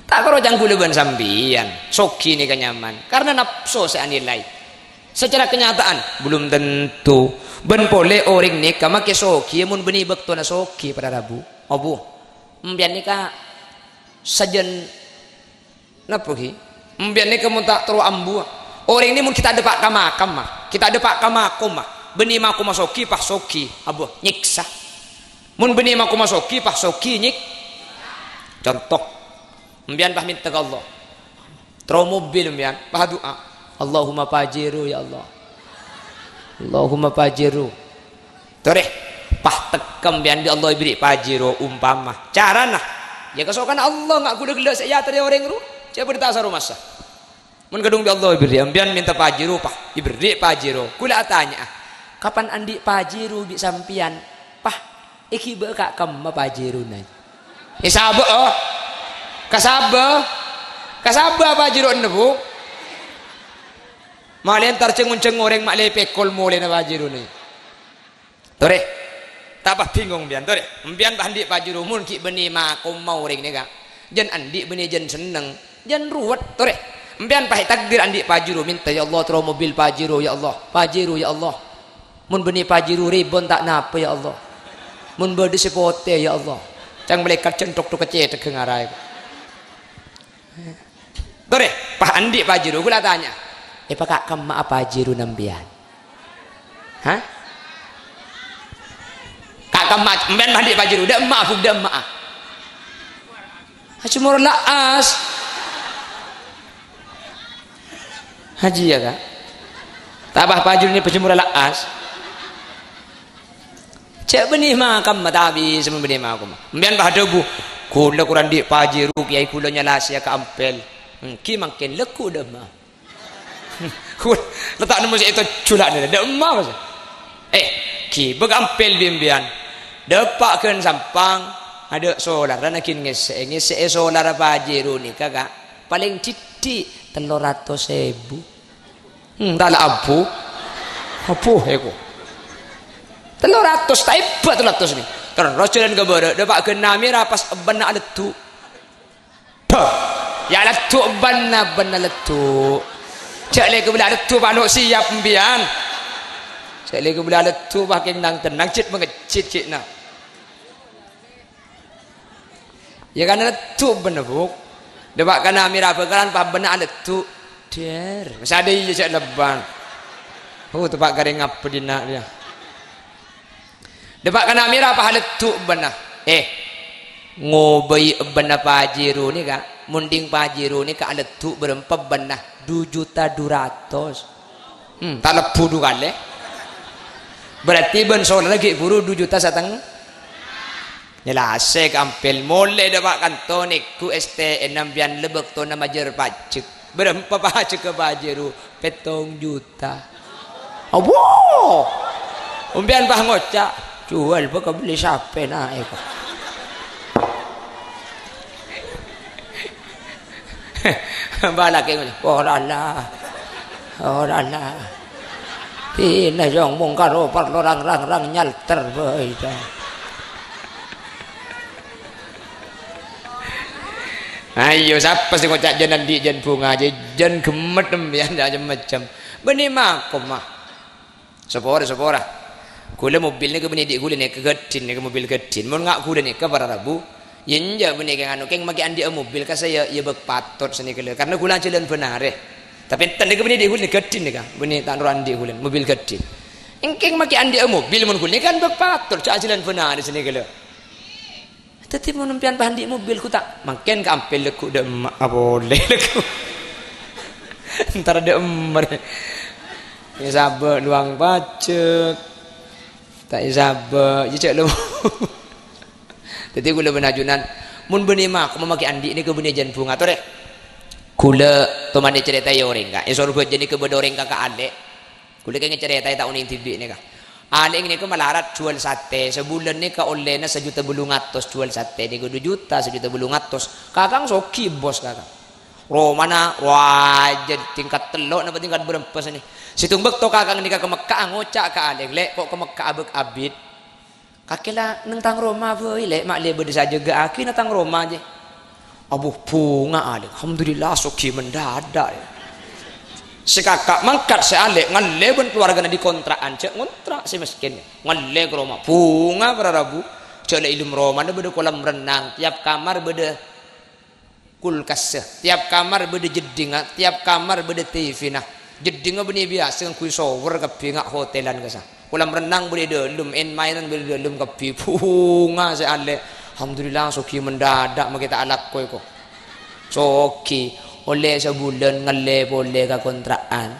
Ta' karo ca'na kaulâ bân sampèyan, soghi nèka nyaman, karena napso sè anilai. Secara kenyataan, belum tentu. Bân polè orèng nèka makè soghi, mon bânnè bâktona soghi, para rabu. Abu, empèyan nèka sajân napa, ghi? Empèyan nèka mon ta' terro ambuwâ. Orèng nè mon ghi' ta' dâpa' ka makamma, ghi' ta' dâpa' ka makomma. Bânnè makomma soghi, pas soghi. Abu, nyèksa. Mon bânnè makomma soghi, pas soghi nyèk-, conto. Empèyan pas mènta ka Allah. Terro mobil empèyan, pas adu'a. Allahumma Pajero, ya Allah. Allahumma Pajero. Torè, pas tekka empèyan bi' Allah èberri' Pajero umpama. Carana, ya kasokanna Allah, nga' ghulâ ghellâ' sè èyatorè orèng ro, cè' bâdâ ta' saro masa. Mon kadhung bi' Allah èberri', empèyan mènta Pajero, pas èberri' Pajero. Ghulâ atanya'a, kapan andi' Pajero bi' sampèyan? Pas èghibâ ka kemma Pajerona. Èsabâ, oh. Kasabâ. Kasabâ Pajerona, Bu. Malè entar jeng-onjeng orèng ma' lè pèkol molèna Pajerona. Torè. Ta' pas bingung empèyan, torè. Empèyan pas andi' Pajero, mon ghi' bânnè makomma orèng nèka. Jân andi' bânnè jân senneng, jân ruwet, torè. Empèyan pas ètakdir andi' Pajero, mènta, "Ya Allah, terro mobil Pajero, ya Allah. Pajero, ya Allah." Mon bânnè Pajero rèbon ta' napa, ya Allah. Mon bâdâ sè potè, ya Allah. Ca'na malaèkat jân tok-tok kacèthagghâ ngaraè. Torè, pas andi' Pajero, ghulâ tanya, "Èpaka' kemma'a Pajerona empèyan?" Hah? Ka' kemma, empèyan pas andi' Pajero, dâ' emma'a, Bu, dâ' emma'a. Haji Murad La'as. Haji ya, Kak? Ta' pas Pajero nè Haji Murad La'as. Cè' bânnè makamma, ta' bisa bânnè makamma. Empèyan pas adhâbu, "Ghulâ korang andi' Pajero, Kèyaè, ghulâ nyalasèya ka Ampel." Èngghi mangkèn lagghu' dâ' emma'a. Wah, la ta' nemmo sè ètojjhu la nèka, dâ' emma'a, Mas. Eh, ghibâ ka Ampel bi' empèyan. Dâpa' ghân Sampang, adâ' solarra ghin ngèssè'è, ngèssè'è solarra Pajero nèka, Kak. Palèng dhiddhi' tello ratos èbu. Hmm, ta' la abu. Abu, èko. Tello ratos, ta' èbâ tello ratos nè. Terros jhâlân ka bârâ', dâpa' ghân Namira pas ebbânna aleddhu'. Bâh, ya aleddhu' ebbânna, ebbânna aleddhu'. Jhâ' lè kabellâ aleddhu' pano' siyap empèyan. Jhâ' lè kabellâ aleddhu' pakèng nang-tennang, jhit mangejjhit ghi'na. Ya kan aleddhu' ebbânna, Bu'. Dâpa' ka Namira bhâkalan pas ebbânna aleddhu'. Dher, masa ada iya jhâ' lebbân. Oh, teppa' karè ngabâ dinna' rèya. Dâpa' ka Namira pas aleddhu' ebbânna. Eh, ngobâi ebbânna Pajero nèka, mon dhing Pajero nèka aleddhu' bârâmpa ebbânna, du juta du ratos. Hmm, ta' lebbu du kalè. Berarti bân solarra ghi' bhuru du juta sateng-, nyalasè ka Ampel, molè dâpa' kanto neggu' S T N empèyan la bâktona majâr pajek. Bârâmpa pajekka Pajero? Pèttong juta. Abbâ! Empèyan pas ngoca', "Juwâl bâ' kabelli sapè naè, kok." Balakè ngoca', "Oh, la, la. Oh, la, la. Dinah jhung mongkaro parlo rang-rang-rang nyalter bhâi, ta." Ayo, sapa sè ngoca' jân andi' jân bhunga, jân ghemmet empèyan, macem-macem. Bânnè makomma. Sapora, sapora. Ghulâ mobil nèka bânnè dhi' ghulâ nèka ghâddhin, nèka mobil ghâddhin. Mon nga' ghulâ nèka para rabu, ya enjâ' bânnè kèng anu, kèng makè andi' mobil ka sè ya, ya bâk patot sanèka lho. Karna ghulâ jhâlân bhânarè. Tapè enten nèka bânnè dhi' ghulâ nèka ghâddhin nèka. Bânnè ta' noro' andi' ghulâ, mobil ghâddhin. Èngkèng makè andi' mobil mon ghulâ nèka kan bâk patot, jhâ' jhâlân bhânarè sanèka lho. Dhâddhi mon sampèyan pas andi' mobil, ghu ta' mangkèn ka ampèl lagghu' dâ' emma' apolè lagghu'. Entar dâ' emma' rè. Èsabâ' luwang pajhâk. Ta' èsabâ', iyâ jhâ' lo. Dhâddhi kaulâ bân ajunan, mon bânnè makomma makè andi' nèka bânnè jân bhunga torè. Kaulâ tomanè carètaè orèng, Ka'. È Sorbhâjâ nèka bâdâ orèng Ka', Ka' Alè'. Kaulâ kèngèng carètaè ta' onèng dhibi' nèka. Alè' nèka malarat jhuwâl satè. Sabulân nèka ollèna sajuta bâllung atos jhuwâl satè. Nèka du juta sajuta bâllung atos. Kakang soghi, bos, kakang. Romana, wah, jhâ' tingkat tello' napa tingkat bârâmpa sanè. Sèttong bâkto kakang nèka ka Mekka'a ngoca' ka Alè', "Lè', ko' ka Mekka'a bâk abit?" "Kakè la neng tang roma bhâi, Lè', ma' lè bâdâ sè ajâgâ'aghina tang roma, jè." Abu bhunga Alè', "Alhamdulillah, soghi mendadak." Sè kaka' mangkat sè Alè' ngallè bân kalowargana dhi kontra'an, jhâ' ngontra' sè mèskèn. Ngallè ka roma, bhunga para rabu. Jhâ' la è dâlem romana bâdâ kolam renang, tiap kamar bâdâ kulkassa, tiap kamar bâdâ jeddhingnga, tiap kamar bâdâ T V-na. Jeddhingnga bânnè biyasa ngangghuy shower kabbhi, nga' hotelan kassa. Kolam renang bâdâ è dâlem, en-maenan bâdâ è dâlem kabbhi. Bhunga sè Alè'. "Alhamdulillah, soghi mendadak, makè ta' alako èko." Soghi, ollè sabulân ngallè polè ka kontra'an.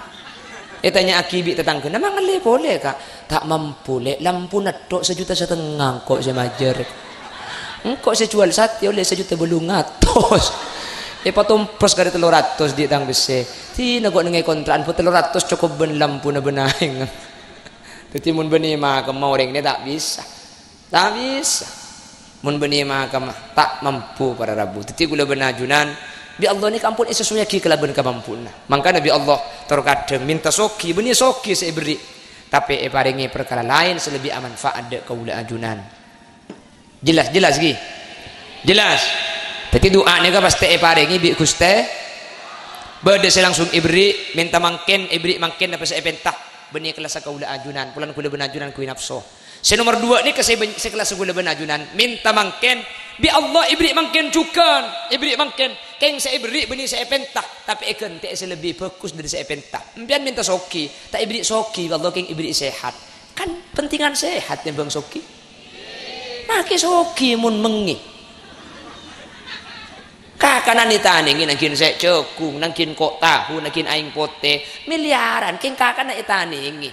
Ètanya'aghi bi' tatangghâna, "Ma' ngallè polè, Ka'?" "Ta' mampu, Lè', lampuna tho' sajuta satengnga engko' sè majâr. Engko' sè jhuwâl satè ollè sajuta bâllung atos. Èpatompes karè tello ratos dhi' tang pèssè. Dina ko' nèngè kontra'an, bu tello ratos cokop bân lampuna bân aèngnga." Dhâddhi, mon bânnè makomma orèng nè ta' bisa. Ta' bisa. Mon bânnè makomma, ta' mampu para rabu. Dhâddhi, kaulâ bân ajunan, bi' Allah nèka ampon èsasowèyaghi kalabân kamampuanna. Mangkana bi' Allah, tor kadhâng mènta soghi, bânnè soghi sè èberri'. Tapè èparèngè parkara laèn sè lebbi amanfa'at dâ' kaulâ ajunan. Jelas, jelas, ghi? Jelas. Dhâddhi, du'a nèka pastè èparèngè bi' Ghustè. Bâdâ sè langsung èberri', mènta mangkèn, èberri' mangkèn apa sè èpènta. Bânnè kallassa kaulâ ajunan, polana kaulâ bân ajunan ghuwi napso. Sè nomer duwâ' nèka sè bân-, sè kallassa kaulâ bân ajunan, mènta mangkèn, bi' Allah èberri' mangkèn jhughân, èberri' mangkèn. Kèng sè èberri' bânnè sè èpènta, tapè èghântè'è sè lebbi bhâghus dâri sè èpènta. Empèyan mènta soghi, ta' èberri' soghi, bi' Allah kèng èberri' sehat. Kan pentingan sehat tèmbhâng soghi. Makè soghi mon mengngè. Kakanan ètanèngè, nangghin sè' jhâghung, nangghin ko' tahu, nangghin aèng potè, miliaran, kèng kakanan ètanèngè.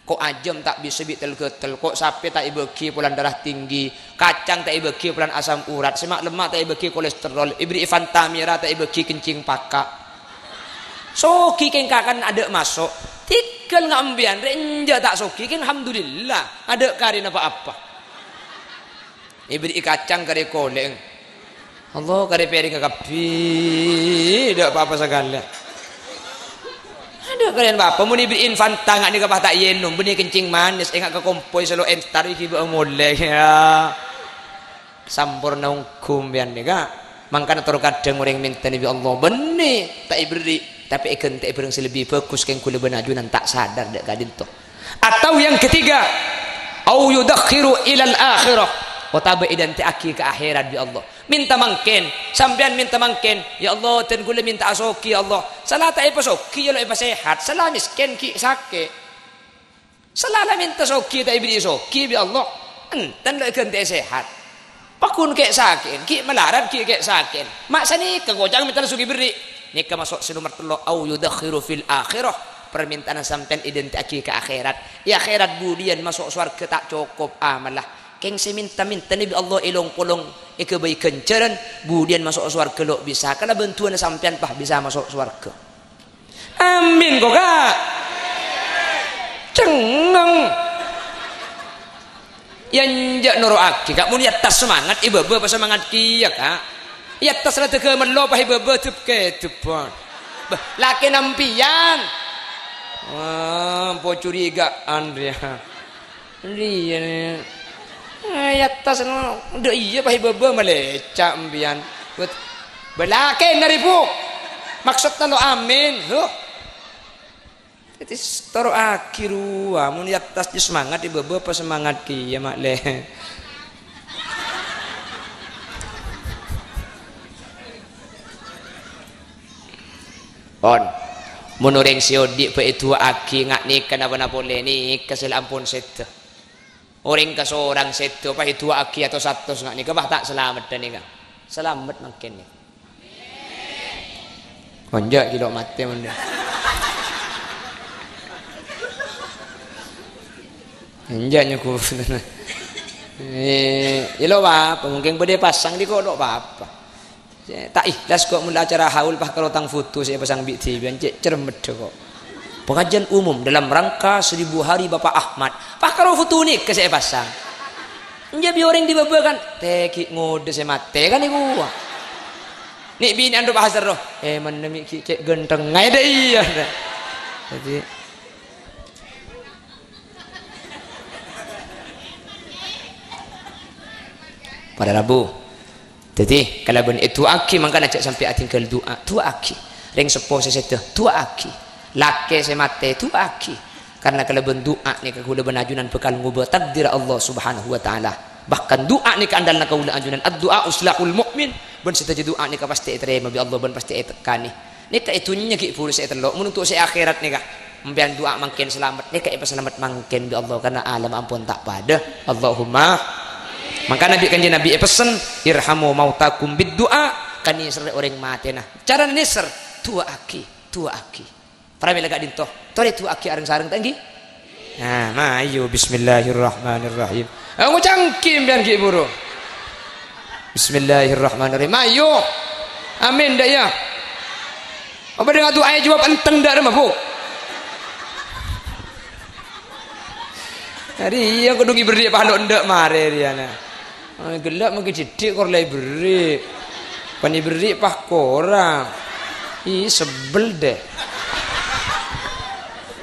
Ko' ajâm ta' bisa bi' tel-ghâtel, ko' sapè ta' èbâghi polana darah tinggi, kacang ta' èbâghi polana asam urat, sè ma'-lemma' ta' èbâghi kolesterol, èberri'i Fanta mèra ta' èbâghi kencing paka'. Soghi kèng kakanan adâ' maso', tèghâl nga' empèyan, rè enjâ' ta' soghi kèng, alhamdulillah, adâ' karèna pa-apa. Èberri'i kacang karè kolè'. Allah karè pèrèngnga kabbhi, adâ' pa-apa sakalè. Adâ' karèna pa-apa, mon èberri'i Fanta nga' nèka pas ta' ènom, bânnè kencing manis, enga' ka kompoy sè lo' entar ghi bâ' molè, ya. Samporna ongghu empèyan nèka. Mangkana tor kadhâng orèng mènta nèbi Allah, bânnè ta' èberri', tapè èghântè'è bhârâng sè lebbi bhâghus kèng kaulâ bân ajunan ta' sadar dâ' ka'dinto. Atau yang ketiga, au yudakhiru ilal akhirah, otabâ èdântè'aghi ka akhèrat bi' Allah. Mènta mangkèn, sampèyan mènta mangkèn, "Ya Allah, dân kaulâ mènta'a soghi, ya Allah." Sala ta' èpasoghi, ya lo' èpasehat. Sala mèskèn, ghi' sakè'. Sala la mènta soghi ta' èberri'i soghi bi' Allah. Enten lo' èghântè'è sehat. Pagghun kè' sakè'en, ghi' malarat ghi' kè' sakè'en. Ma' sanèka koca'na mènta soghi èberri'. Nèka maso' sè nomer tello', au yudakhiru fil akhirah. Parmènta'anna sampèyan èdântè'aghi ka akhèrat. È akhèrat budiyân maso' sowarghâ ta' cokop amalla. Kèng sè mènta-mènta nèbi Allah è long-polong èghâbây ghânjhârân, budiyân maso' sowarghâ lo' bisa. Kalabân du'ana sampèyan pas bisa maso' sowarghâ. Amin, ko, Ka'. Cengngeng. Yâ enjâ' noro'aghi, Ka'. Mon è attas semangat, è bâbâ pas semangat kèya, Ka'. È attas la dâgâ mello, pas è bâbâ dep-kèdep, bân. Bâh, lakèna empèyan. Wah, empo curigaan rèya. Rèya, nè. Eh, è attas, no. Dâ' iyâ, pas è bâbâ malèca' empèyan. Bâ-, bâ lakèna rè, Bu. Maksodna lo' amin. Huh. Dhâddhi s-, toro'aghi rowa, mon è attas jâ semangat, è bâbâ pas semangat kèya, ma' lè. Pon. Mon orèng sè odi' bâ' èdu'aaghi nga' nèka napa-napa polè, nèka sè la ampon sèdhâ. Orèng kasorang sèdhâ pas èdu'aaghi atos-atos nga' nèka, pas ta' salameddhâ nèka. Salamet mangkèn nèka. Enjâ' ghi' lo' matè mon dâ'. Enjâ' nyogu. Eh, ya lo' apa, mungkin bâdâ pasang dhi' ko' lo' apa. Sè ta' ihlas ko' mon acara haul pas karo tang foto sè èpasang bi' dhibi'ân, cè' cermeddhâ ko'. Pengajian umum dalam rangka seribu hari Bapak Ahmad. Pas karo foto nèka sè èpasang. Enjâ' bi' orèng dibâbâ kan, tè ghi' ngodâ sè matè kan nèko. Nè' binè'an ro pas terro. Eh, mennè mi' ghi' cè' ghântengnga dâ' iyâ. Dhâddhi, para rabu. Dhâddhi, kalabân èdu'aaghi, mangkana jhâ' sampè' atinggal du'a. Du'aaghi. Rèng seppo sè sèdhâ, du'aaghi. Lakè sè matè, du'aaghi. Karna kalabân du'a nèka kaulâ bân ajunan bhâkal ngobâ takdir Allah Subhanahu wa Ta'ala. Bahkan du'a nèka andalna kaulâ ajunan, "Ad-du'a uslahul mu'min." Bân sadhâjâ du'a nèka pastè ètarèma bi' Allah bân pastè ètekkanè. Nèka è dhunnya ghi' bhuru sè ètello', mon untuk sè akhèrat nèka. Sampèyan du'a mangkèn salamet, nèka èpasalamet mangkèn bi' Allah, karna alamma ampon ta' padâ. Allahumma. Mangkana bi' Kanjeng Nabi èpessen, "Irhamu mautakum bid-du'a," kanèserrè orèng matèna. Carana nèser, du'aaghi, du'aaghi. Pramèla ka'dinto, torè du'aaghi areng-sareng, ta' ènggi? Nah, mayu, bismillahirrahmanirrahim. Ah, ngocangki sampèyan ghi' bhuru. Bismillahirrahmanirrahim. Mayu. Amin, dâ' iyâ. Apa dâ' ngadu'aè jâwâb enteng dâ' remma, Bu? Arèya kodhu ngèberri' palo endâ' marè rèya, nah. Ah, ghellâ' mangkè cèdhi' kor la èberri'. Pan èberri' pas korang. Ih, sebbel dâ'.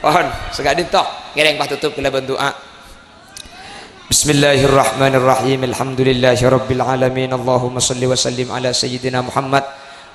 Pon, saka'dinto. Ngèrèng pas totop kalabân du'a. Bismillahirrahmanirrahim. Alhamdulillahirabbil alamin. Allahumma shalli wa sallim ala sayyidina Muhammad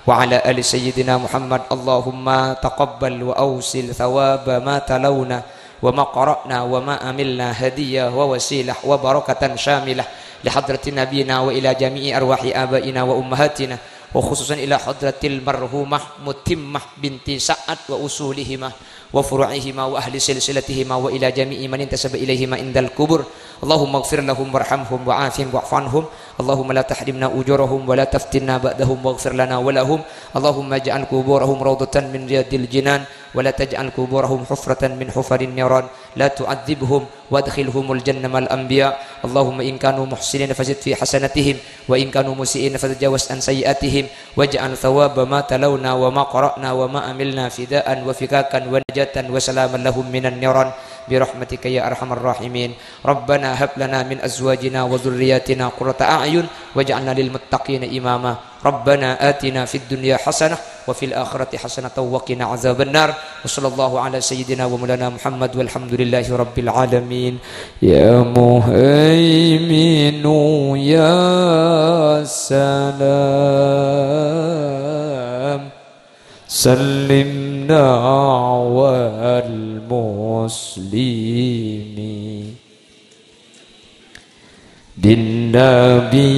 wa ala ali sayyidina Muhammad. Allahumma taqabbal wa ausil thawaba ma talauna wa ma qara'na wa ma amilna hadiyah wa wasilah wa barakatan syamilah li hadrati nabiyina wa ila jami'i arwahi abaina wa ummahatina, wa khususan ila hadratil marhumah Mutimmah binti Sa'ad wa usulihima wa furu'ihima wa ahli silsilatihima wa ila jami'i man intasaba ilaihima indal kubur. Allahumma ighfir lahum warhamhum wa'afihim wa'fu anhum. Allahumma la tahrimna ujurahum wa la taftinna ba'dahum waghfir lana wa lahum. Allahumma ij'al quburahum raudatan min riyadil jinan wa la taj'al quburahum hufratan min hufarin niran. La tu'adzibhum wa adkhilhumul jannah ma'al anbiya. Allahumma in kanu muhsinin fazid fi hasanatihim wa in kanu musi'in fatajawaz an sayyi'atihim. Waj'al thawaba ma talauna wa ma qara'na wa ma amilna fidaan wa fikakan wa najatan wa salaman lahum minan niran bi rahmatika ya arhamar rahimin. Rabbana hab lana min azwajina wa dzurriyyatina qurrata a'yun waj'alna lil muttaqina imama. Rabbana atina fid dunya hasanah wa fil akhirati hasanatan wa qina adzabannar. Wa sallallahu ala sayyidina wa maulana Muhammad walhamdulillahi rabbil alamin. Ya Muhaiminu ya Salam, sallimna wal muslimin. Bin Nabi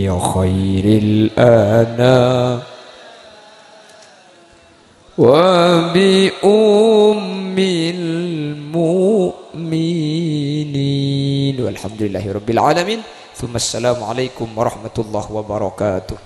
khairil anam wa bi ummil mu'minin. Walhamdulillahi rabbil alamin. Tsumma assalamualaikum warahmatullahi wabarakatuh.